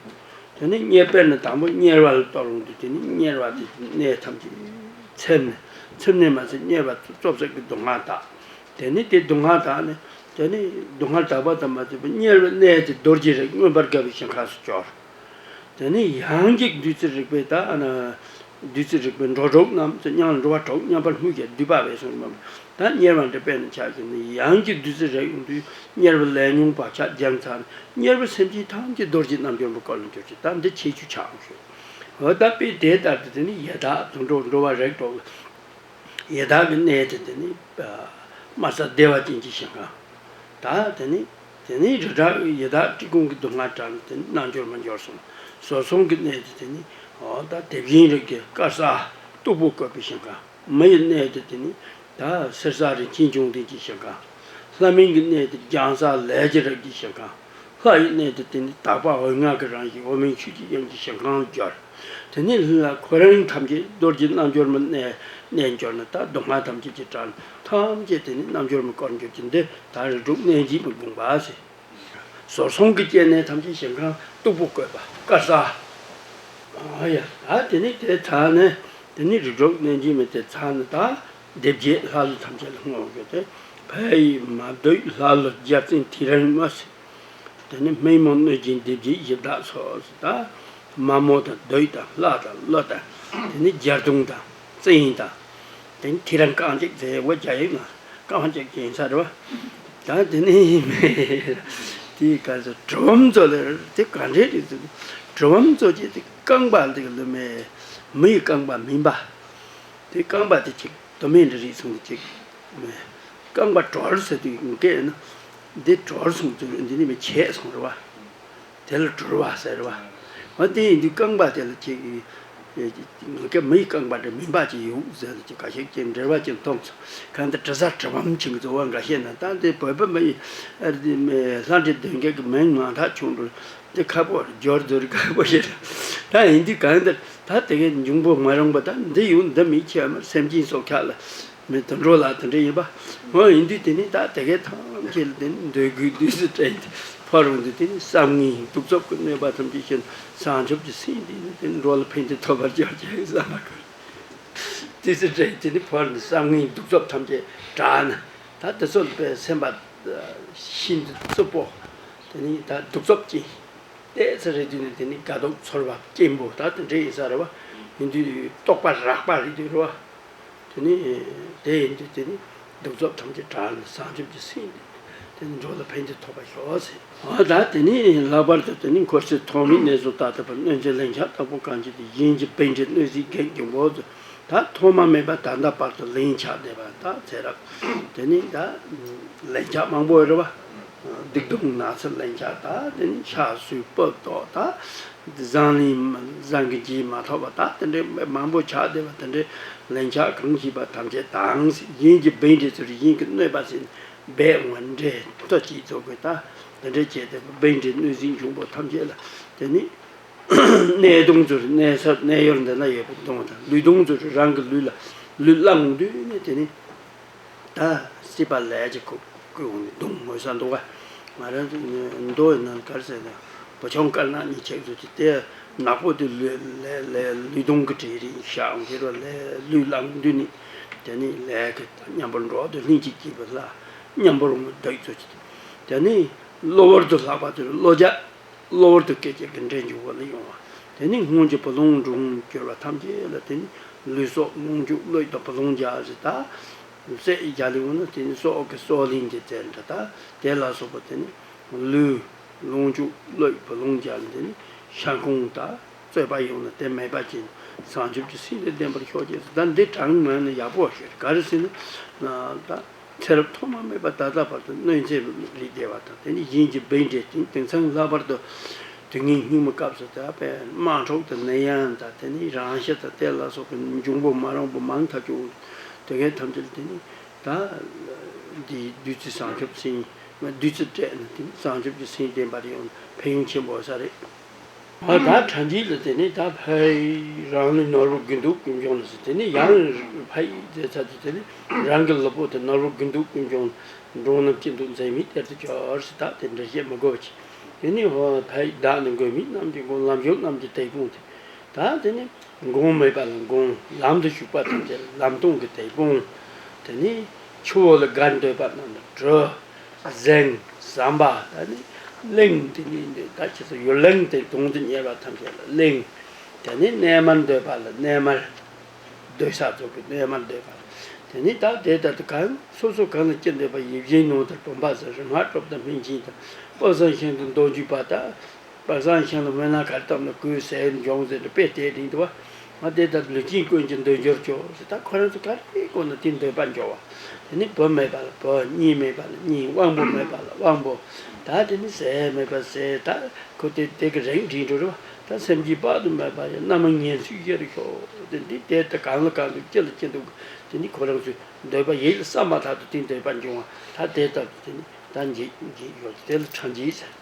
དེ་ནི་གཉེར་དཔེར་ན་དང་པོ་གཉེར་བ་ལ་གཏོར་རུང་དུས། དེ་ནི་གཉེར་བ་དེ་གནས་ཐམས་ཅད་ཚིམ་ནས། ཚིམ་ནས་མ་ཟད་གཉེར་བ་ཙོབ་ཙོབ་ཀྱི་སྡུག་བསྔལ་དག་དེ་ནི་དེ་སྡུག་བསྔལ་དག་ནི། དེ་ནི་སྡུག་བསྔལ་དག་པ་དང་མ་ཚད་པ་གཉེར་བའི་གནས་དེ་རྡོ་རྗེ་རིགས་མངོན་པར་དགའ་བའི་ཞིང་ཁམས་སུ་གྱུར། དེ་ནི་ཡང་གཅིག་བདུད་རྩི་རིག་པའི་ད་ཨ་ན། བདུད་རྩི་རིག་པའི་འགྲོ་དྲུག་རྣམས་སུ། མྱང་ལ་འགྲོ་བ་དྲུག་མཉམ་པར་སྨོས་ཀྱི་བསྡུས་པ་བས་གསུངས་པ། ད་གཉེར་བ་འདི་དཔེར་ན་ཆགས་ཀྱི་ནི། ཡང་གཅིག་བདུད་རྩི་རིག་དུས་གཉེར་བའི་ལས་ཉོན་བག་ཆགས་སྦྱངས་ཚར་ནས། གཉེར་བའི་སེམས་ཅན་ཐམས་ཅད་རྡོ་རྗེ་རྣལ་འབྱོར་མའི་སྐུ་ལ་གྱུར་ཅིག་ད་འདི་ཁྱད་ཆོས་ཆགས་འོང་ཞུ། འོ་ད་དཔེ་དེ་ལྟར་དུ་དེ་ནི་ཡི་དྭགས་དུད་འགྲོ་འགྲོ་བ་རིགས་དྲུག་ཡི་དྭགས་ཀྱི་གནས་དེ་དེ་ནི་དམར་ས་བདེ་བ་ཅན་གྱི་ཞིང་ཁམས། ད་དེ་ནི་དེ་ནི་རི་བྲག་ཡི་དྭགས་བཀྲེས་སྐོམ་གྱི་སྡུག་བསྔལ་དྲག་ནས་དེ་ནི་རྣལ་འབྱོར་མ་འབྱོར་སོང་། ཟོར་ཚང་གི་གནས་དེ་དེ་ནི་འོ་ད་དེ་བཞིན་རིགས་ཀྱི་དཀར་ས་སྟུག་པོ་བཀོད་པའི་ཞིང་ཁམས། མི་ཡི་གནས་དེ་དེ་ནི་ད་གསེར་ས་རིན་ཆེན་འབྱུང་ལྡན་གྱི་ཞིང་ཁམས། ལྷ་མིན་གྱི་གནས་དེ་རྒྱང་ས་ལས་ཀྱི་རིགས་ཀྱི་ཞིང་ཁམས། ལྷ་ཡི་གནས་དེ་དེ་ནི་དག་པ་འོད་ལྔ་གི་རང་བཞིན་འོག་མིན་ཆོས་ཀྱི་དབྱིངས་ཀྱི་ཞིང་ཁམས་སུ་གྱུར། དེ་ནི་ལྷ་ཁོ་རང་ཐམས་ཅད་རྡོ་རྗེ་རྣལ་འབྱོར་མའི་གནས་གནས་གྱུར་ནས། ད་སྡུག་བསྔལ་ཐམས་ཅད་ཀྱི་དགྲ་ཐམས་ཅད་དེ་ནི་རྣལ་འབྱོར་མའི་སྐུར་གྱུར་ཅིང་། འདི་ད་རིགས་དྲུག་གནས་འཇིགས་མའི་དགོངས་པ་ཟེར། ཟོར་ཚང་གི་སྐྱེ་གནས་ཐམས་ཅད་ཞིང་ཁམས་སྟུག་པོ་བཀོད་པ་དཀར་ས། ཨ་ཡ། ད་དེ་ནི་དེ་ཚར་ནས་དེ་ནི་རིགས་དྲུག་གནས་འཇིགས་མའི་དེ་ཚར་ནས། ད་སྡེ་བརྒྱད་ལྷ་ཀླུ་ཐམས་ཅད་ལ་བསྔོ་དགོས་ཏེ། ཕ་ཡི་མ་བདུད་ལྷ་ཀླུ་རྒྱལ་བཙན་ཐེའུ་རང་མ་ཟེར། དེ་ནི་སྨན་མོ་གནོད་སྦྱིན་སྡེ་བརྒྱད་བཞི་བདག་སོགས་སུ། ད་མ་མོ་དང་བདུད་དང་ལྷ་དང་ཀླུ་དང་། དེ་ནི་རྒྱལ་གདོང་དང་བཙན་དང་། དེ་ནི་ཐེའུ་རང་རྐང་གཅིག་ཟེར་བ་རྒྱ་ཡིག་ནང་རྐང་གཅིག་ཅན་ས་རེད་བ། ད་དེ་ནི་དེའི་སྐབས་སུ་གྲུབ་དབང་ཚོ་ལ་དེ་ག་འདྲའི་རེད་ཟེར། གྲུབ་དབང་ཚོ་ཅེས་དེ་རྐང་པ་འདི་ག་ལ་མེད། མི་ཡི་རྐང་པ་མིན་པ། དེ་རྐང་པ་དེ་ཅིག་དོ་མེད་འདྲ་རེད་གསུངས་ཏེ་ཅིག་མེད། རྐང་པ་གྲོལ་ཟེར་དུས་ངུ་སྐད་ན། འདི་གྲོལ་སོང་ཚུལ་འདི་ནི་མི་ཆད་སོང་རེད་བ། དེ་ལ་གྲོལ་བ་ཟེར་བ། འོ་དེ་ཡིན་དུས་རྐང་པ་དེ་ལ་ཅིག་ངུ་སྐད་མི་ཡི་རྐང་པ་འདྲ་མིན་པ་ཅིག་ཡོད་ཟེར་ཏེ་ཅིག་ཁ་ཤས་ཀྱིས་འགྲེལ་བ་ཅིག་མཐོང་སོང་། གང་ལྟར་དྲི་ཟ་གྲུབ་དབང་ཆེན་གྱི་རྫོགས་པ་འགའ་ཤས་ན། ད་འདི་བོད་པ་མི་ཡི་ལྷ་འདྲེ་གདོན་བགེགས་ཀྱི་མིང་མང་དྲགས་བྱུང་འགྲོ། དེ་ཁག་པོ་རེད། སྦྱོར་དུ་རེད། ཁག་པོ་ཞིག་རེད། ད་ཡིན་དུས་གང་ལྟར་ད་དེ་གའི་འབྱུང་པོ་མ་རུངས་པ་དང་འདི་ཡོད་འདི་མེད་ཁྱད་མེད། སེམས་ཅན་སྲོག་ཆགས་ལ་མི་དུད་འགྲོ་ལ་དེ་འདྲ་ཡིན་པ། འོ་ཡིན་དུས་དེ་ནི་ད་དེ་གའི་ཐམས་ཅད་ལ་དེ་ནི་འདོད་དགུའི་བདུད་རྩི་སྤྲིན་དེ་ ཕར་འོང་དུས་དེ་ནི་བསམ་ངན་གདུག་རྩུབ་ཀྱི་གནོད་པ་ཐམས་ཅད་ཞི་ནས་བྱང་ཆུབ་ཀྱི་སེམས་དེ་ནི་དེ་ནི་འགྲོ་ལ་ཕན་བདེ་ཐོབ་པར་གྱུར་ཅིག་བསམ་པ་ཁོ། དེ་ཚེ་འདྲེ་དེ་ནི་ཕར་ནི་བསམ་ངན་གདུག་རྩུབ་ཐམས་ཅད་དྲག་ནས། ད་དེ་ཚོ་ལ་དཔེ་སེམས་པ་ཤིན་ཏུ་རྩུབ་པོ། དེ་ནི་ད་གདུག་རྩུབ་ཅན། ཏོག་ཙམ་རེ་དུས་ནི་དེ་ནི་དགའ་སྡུག་ཚོར་བ་སྐྱེན་པོ་ད་དེ་འདྲ་ཡིན་ས་རེད་བ། ཡིན་དུས་རྟོག་པ་རགས་པ་རེད་དུས་རེད་བ། དེ་ནི་དེ་ཡིན་དུས་དེ་ནི་གདུག་རྩུབ་ཐམས་ཅད་དྲག་ནས་བྱང་ཆུབ་ཀྱི་སེམས་དེ་ནི་འགྲོ་ལ་ཕན་བདེ་ཐོབ་པར་ཤོག་ཟེར། འོ་ད་དེ་ནི་ལྷག་པར་དུ་དེ་ནི་འཁོར་ཚེ་ཐོག་མའི་གནས་སུ་ད་ལྟ་བར་གནོད་འཚེ་ལན་ཆགས་དྲག་པོ་གང་བྱེད་དེ་གཞན་གྱི་བཻ་ཌཱུརྱ་གནོད་སྲིན་རྒན་འབྱུང་པོ་ཚོ། ད་ཐོག་མ་མེད་པ་ད་ལྟ་བར་དུ་ལན་ཆགས་བསྡད་པ་ད་ཚེ་རབས་དེ་ནི་ད་ལན་ཆགས་མང་པོ་ཡོད་རེད་བ། སྡིག་ལྟུང་ན་ཚ་ལན་ཆགས་ད་དེ་ནི་ཕྱག་སུས་སྤུ་ལྡོག་ད་བཟང་ལན་བཟང་གི་རྗེས་མ་ཐོབ་པ་ད་དེ་འདྲའི་མང་པོ་ཆགས་བསྡད་པ་དེ་འདྲའི་ལན་ཆགས་གང་བྱེད་པ་ཐམས་ཅད་དང་གཞན་གྱི་བཻ་ཌཱུརྱ་ཚོར་གཞན་གྱི་གནོད་པ་ཟིན་སྦས་འོང་བ་འདྲེ་ཐོ་གཅིག་ཚོ་གི་ད་དེ་འདྲའི་བྱས་ཏེ་བཻ་ཌཱུརྱ་གནོད་སྲིན་འབྱུང་པོ་ཐམས་ཅད་ལ་དེ་ནི། གནས་སྟོང་ཚོར་གནས་ས་གནས་ཡུལ་འདི་ན་ཡོད་པའི་སྟོང་དང་ལུས་སྟོང་ཚོར་རང་གི་ལུས་ལ་ལུས་བླངས་དུས་ནས་དེ་ནི་ད་སྲིད་པ་ལས་ཀྱི་ཁུག་ཀུན་འོང་ནས་སྡུག་མོས་ས་འདུག་ག་ང་རང་ཚོ་མདོ་ཡི་ནང་གར་ཟེར་ན་བུ་ཆུང་དཀར་ནག་གཉིས་ཆགས་ཚོ་ཅི་སྟེ་ནག་པོ་དེ་ལུས་ལས་ལས་ལུས་སྟོང་གི་གྲས་རིགས་ཤག་འོང་གི་རོ་ལས་ལུས་བླངས་དུས་ནི་དེ་ནི་ལས་ཀྱི་མཉམ་པོར་འགྲོ་དུས་ལྷན་ཅིག་སྐྱེས་པ་ལ་མཉམ་པོར་འོང་བསྡད་ཚོ་ཅི་དེ་ནི་གློ་བུར་དུ་ལྷག་པ་དེར་གློ་བྱ། གློ་བུར་དུ་སྐད་ཅིག་གིས་འདྲེ་འཇུག་པ་ལ་ཡོང་བ། དེ་ནི་སྔོན་གྱི་བུ་ལོན་འབྲུ་གུ་གྱུར་པ་ཐམས་ཅད་ལ་དེ་ནི་ལུས་སྲོག་ལོངས་སྤྱོད་བློས་དང་བུ་ལོན་རྒྱག་ཟེར་ད། ཟས་རྒྱག་ལས་འོང་ན་དེ་ནི་སྲོག་གི་སྲོག་ལེན་གྱི་རྫས་འདྲ་ད། དེ་ལ་སོགས་པ་དེ་ནི་ལུས་ལོངས་སྤྱོད་བློས་བུ་ལོན་རྒྱག་ལ་དེ་ནི་ཤ་འཁོན་ད་རྩོད་པ་ཡོང་ན་དེ་མེད་པ་ཅིན་བྱང་ཆུབ་ཀྱི་སེམས་དང་ལྡན་པར་ཤོག་ཅེས་ཟེར་ད་འདི་དྲང་ངོས་ནས་ཡག་པོ་ཤོད་ག་རེ་ཟེར་ན་ད། ཚེ་རབས་ཐོག་མ་མེད་པ་ད་ལྟ་བར་དུ་གནོད་འཚེ་རིགས་བསྡད་པ་དང་དེ་ནི་གཞན་གྱི་བཻ་ཌཱུརྱ་དེ་དེང་སང་ལྷག་པར་དུ་དུས་ངན་སྙིགས་མའི་སྐབས་སུ་ད་དཔེ་དམག་འཁྲུག་དང་ནད་ཡམས་དང་དེ་ནི་རང་ཤི་དང་དེ་ལ་སོགས་པའི་འབྱུང་པོ་མ་རུངས་པ་མང་ཐག་ཆོད་དེ་གའི་ཐམས་ཅད་དེ་ནི་ད་འདི་བདུད་རྩི་བྱང་ཆུབ་སེམས་བདུད་རྩི་སྤྲད་ནས་དེ་ནི་བྱང་ཆུབ་ཀྱི་སེམས་ལྡན་པར་ཡོང་ཕན་ཡོན་ཆེན་པོ་ས་རེད། ཨ་ད་ཕྲ་མཇལ་ལ་དེ་ནི་ད་ཕའི་རང་ལུས་ནོར་བུ་དགུ་འདུག་ཀུན་འབྱུང་ལ་ཟེར་དེ་ནི་ཡང་ཕའི་ཟེར་ཚར་དུས་དེ་ནི་རང་གི་ལུས་པོ་དེ་ནོར་བུ་དགུ་འདུག་ཀུན་འབྱུང་འགྲོ་རྣམས་སྐྱིད་སྡུག་འཛད་མེད་གཏེར་དུ་གྱུར་ཟེར་ད་དེ་འདྲ་བཤད་མི་དགོས་པ་ཅིག་དེ་ནི་ཧོ་ཕའི་བདག་ནི་མགོན་མེད་རྣམས་ཀྱི་མགོན་ལམ་ཞུགས་རྣམས་ཀྱི་དེད་དཔོན་དེ་ད་དེ་ནི་མགོན་མེད་པ་ལ་མགོན་ལམ་དུ་ཞུགས་པ་ཐམས་ཅད་ལམ་སྟོན་གྱི་དེད་དཔོན་དེ་ནི་ཆུ་བོ་ལ་དགའ་འདོད་པ་རྣམས་ལ་གྲོལ། གཟན། ཟམ་པ། ད་ནི་གླིང་དེ་ནི་ད་ཁྱེད་ཚོ་ཡུལ་གླིང་དེ་དོན་དུ་གཉེར་བ་ཐམས་ཅད་ལ་གླིང་། དེ་ནི་གནས་མལ་འདོད་པ་ལ་གནས་མལ་སྡོད་ས་ཚོ་གི་གནས་མལ་འདོད་པ། དེ་ནི་ད་དེ་ལྟར་དུ་གང་སོ་སོ་གང་ལ་ཅི་འདོད་པ་ཡིད་བཞིན་ནོར་དང་བུམ་པ་ཟེར་རིག་སྔགས་གྲུབ་དང་སྨིན་ཅིང་དང་དཔག་བསམ་ཤིང་དང་མདོ་འཇུག་པ་དང་། དཔག་བསམ་ཤིང་ལ་སྨོན་ལམ་ག་རེ་བཏབ་ན་ཀུན་གསལ་འབྱུང་ཟེར་ནས་དཔེ་དེ་རིང་དུ་བ། ང་དེ་ལྟར་ལུས་ཅན་ཀུན་གྱི་འདོད་འཇོར་གྱུར་ཟེར་ད་ཁོ་རང་ཚོ་ག་རེ་དགོས་ན་དེ་འདོད་པ་འཇོ་བ། དེ་ནི་བུ་མེད་པ་ལ་བུ་གཉེན་མེད་པ་ལ་གཉེན་དབང་པོ་མེད་པ་ལ་དབང་པོ། ད་དེ་ནི་ཟས་མེད་པ་ཟས་ད་ཁོ་དེ་དེ་གི་རིང་འགྲིག་འགྲོ་རེད་བ། ད་སེམས་ཀྱི་དཔག་ཏུ་མེད་པ་ཡང་རྣམ་སྨིན་ངན་སོང་ཡེ་རུ་ཤོག་དེ་འདི་དེ་ལྟ་གང་ལ་གང་འདུག་ཅི་ལ་ཅི་འདུག་དེ་ནི་ཁོ་རང་ཚོའི་འདོད་པ་ཡིད་ལ་བསམ་མ་ཐག་ཏུ་དེ་འདོད་པ་འབྱུང་བ་ད་དེ་ལྟ་བུ་དེ་ནི་ད་འཇིག་འཇིག་ཡོད་དེ་ལ་ཕྲ་འཇིག་ཟེར།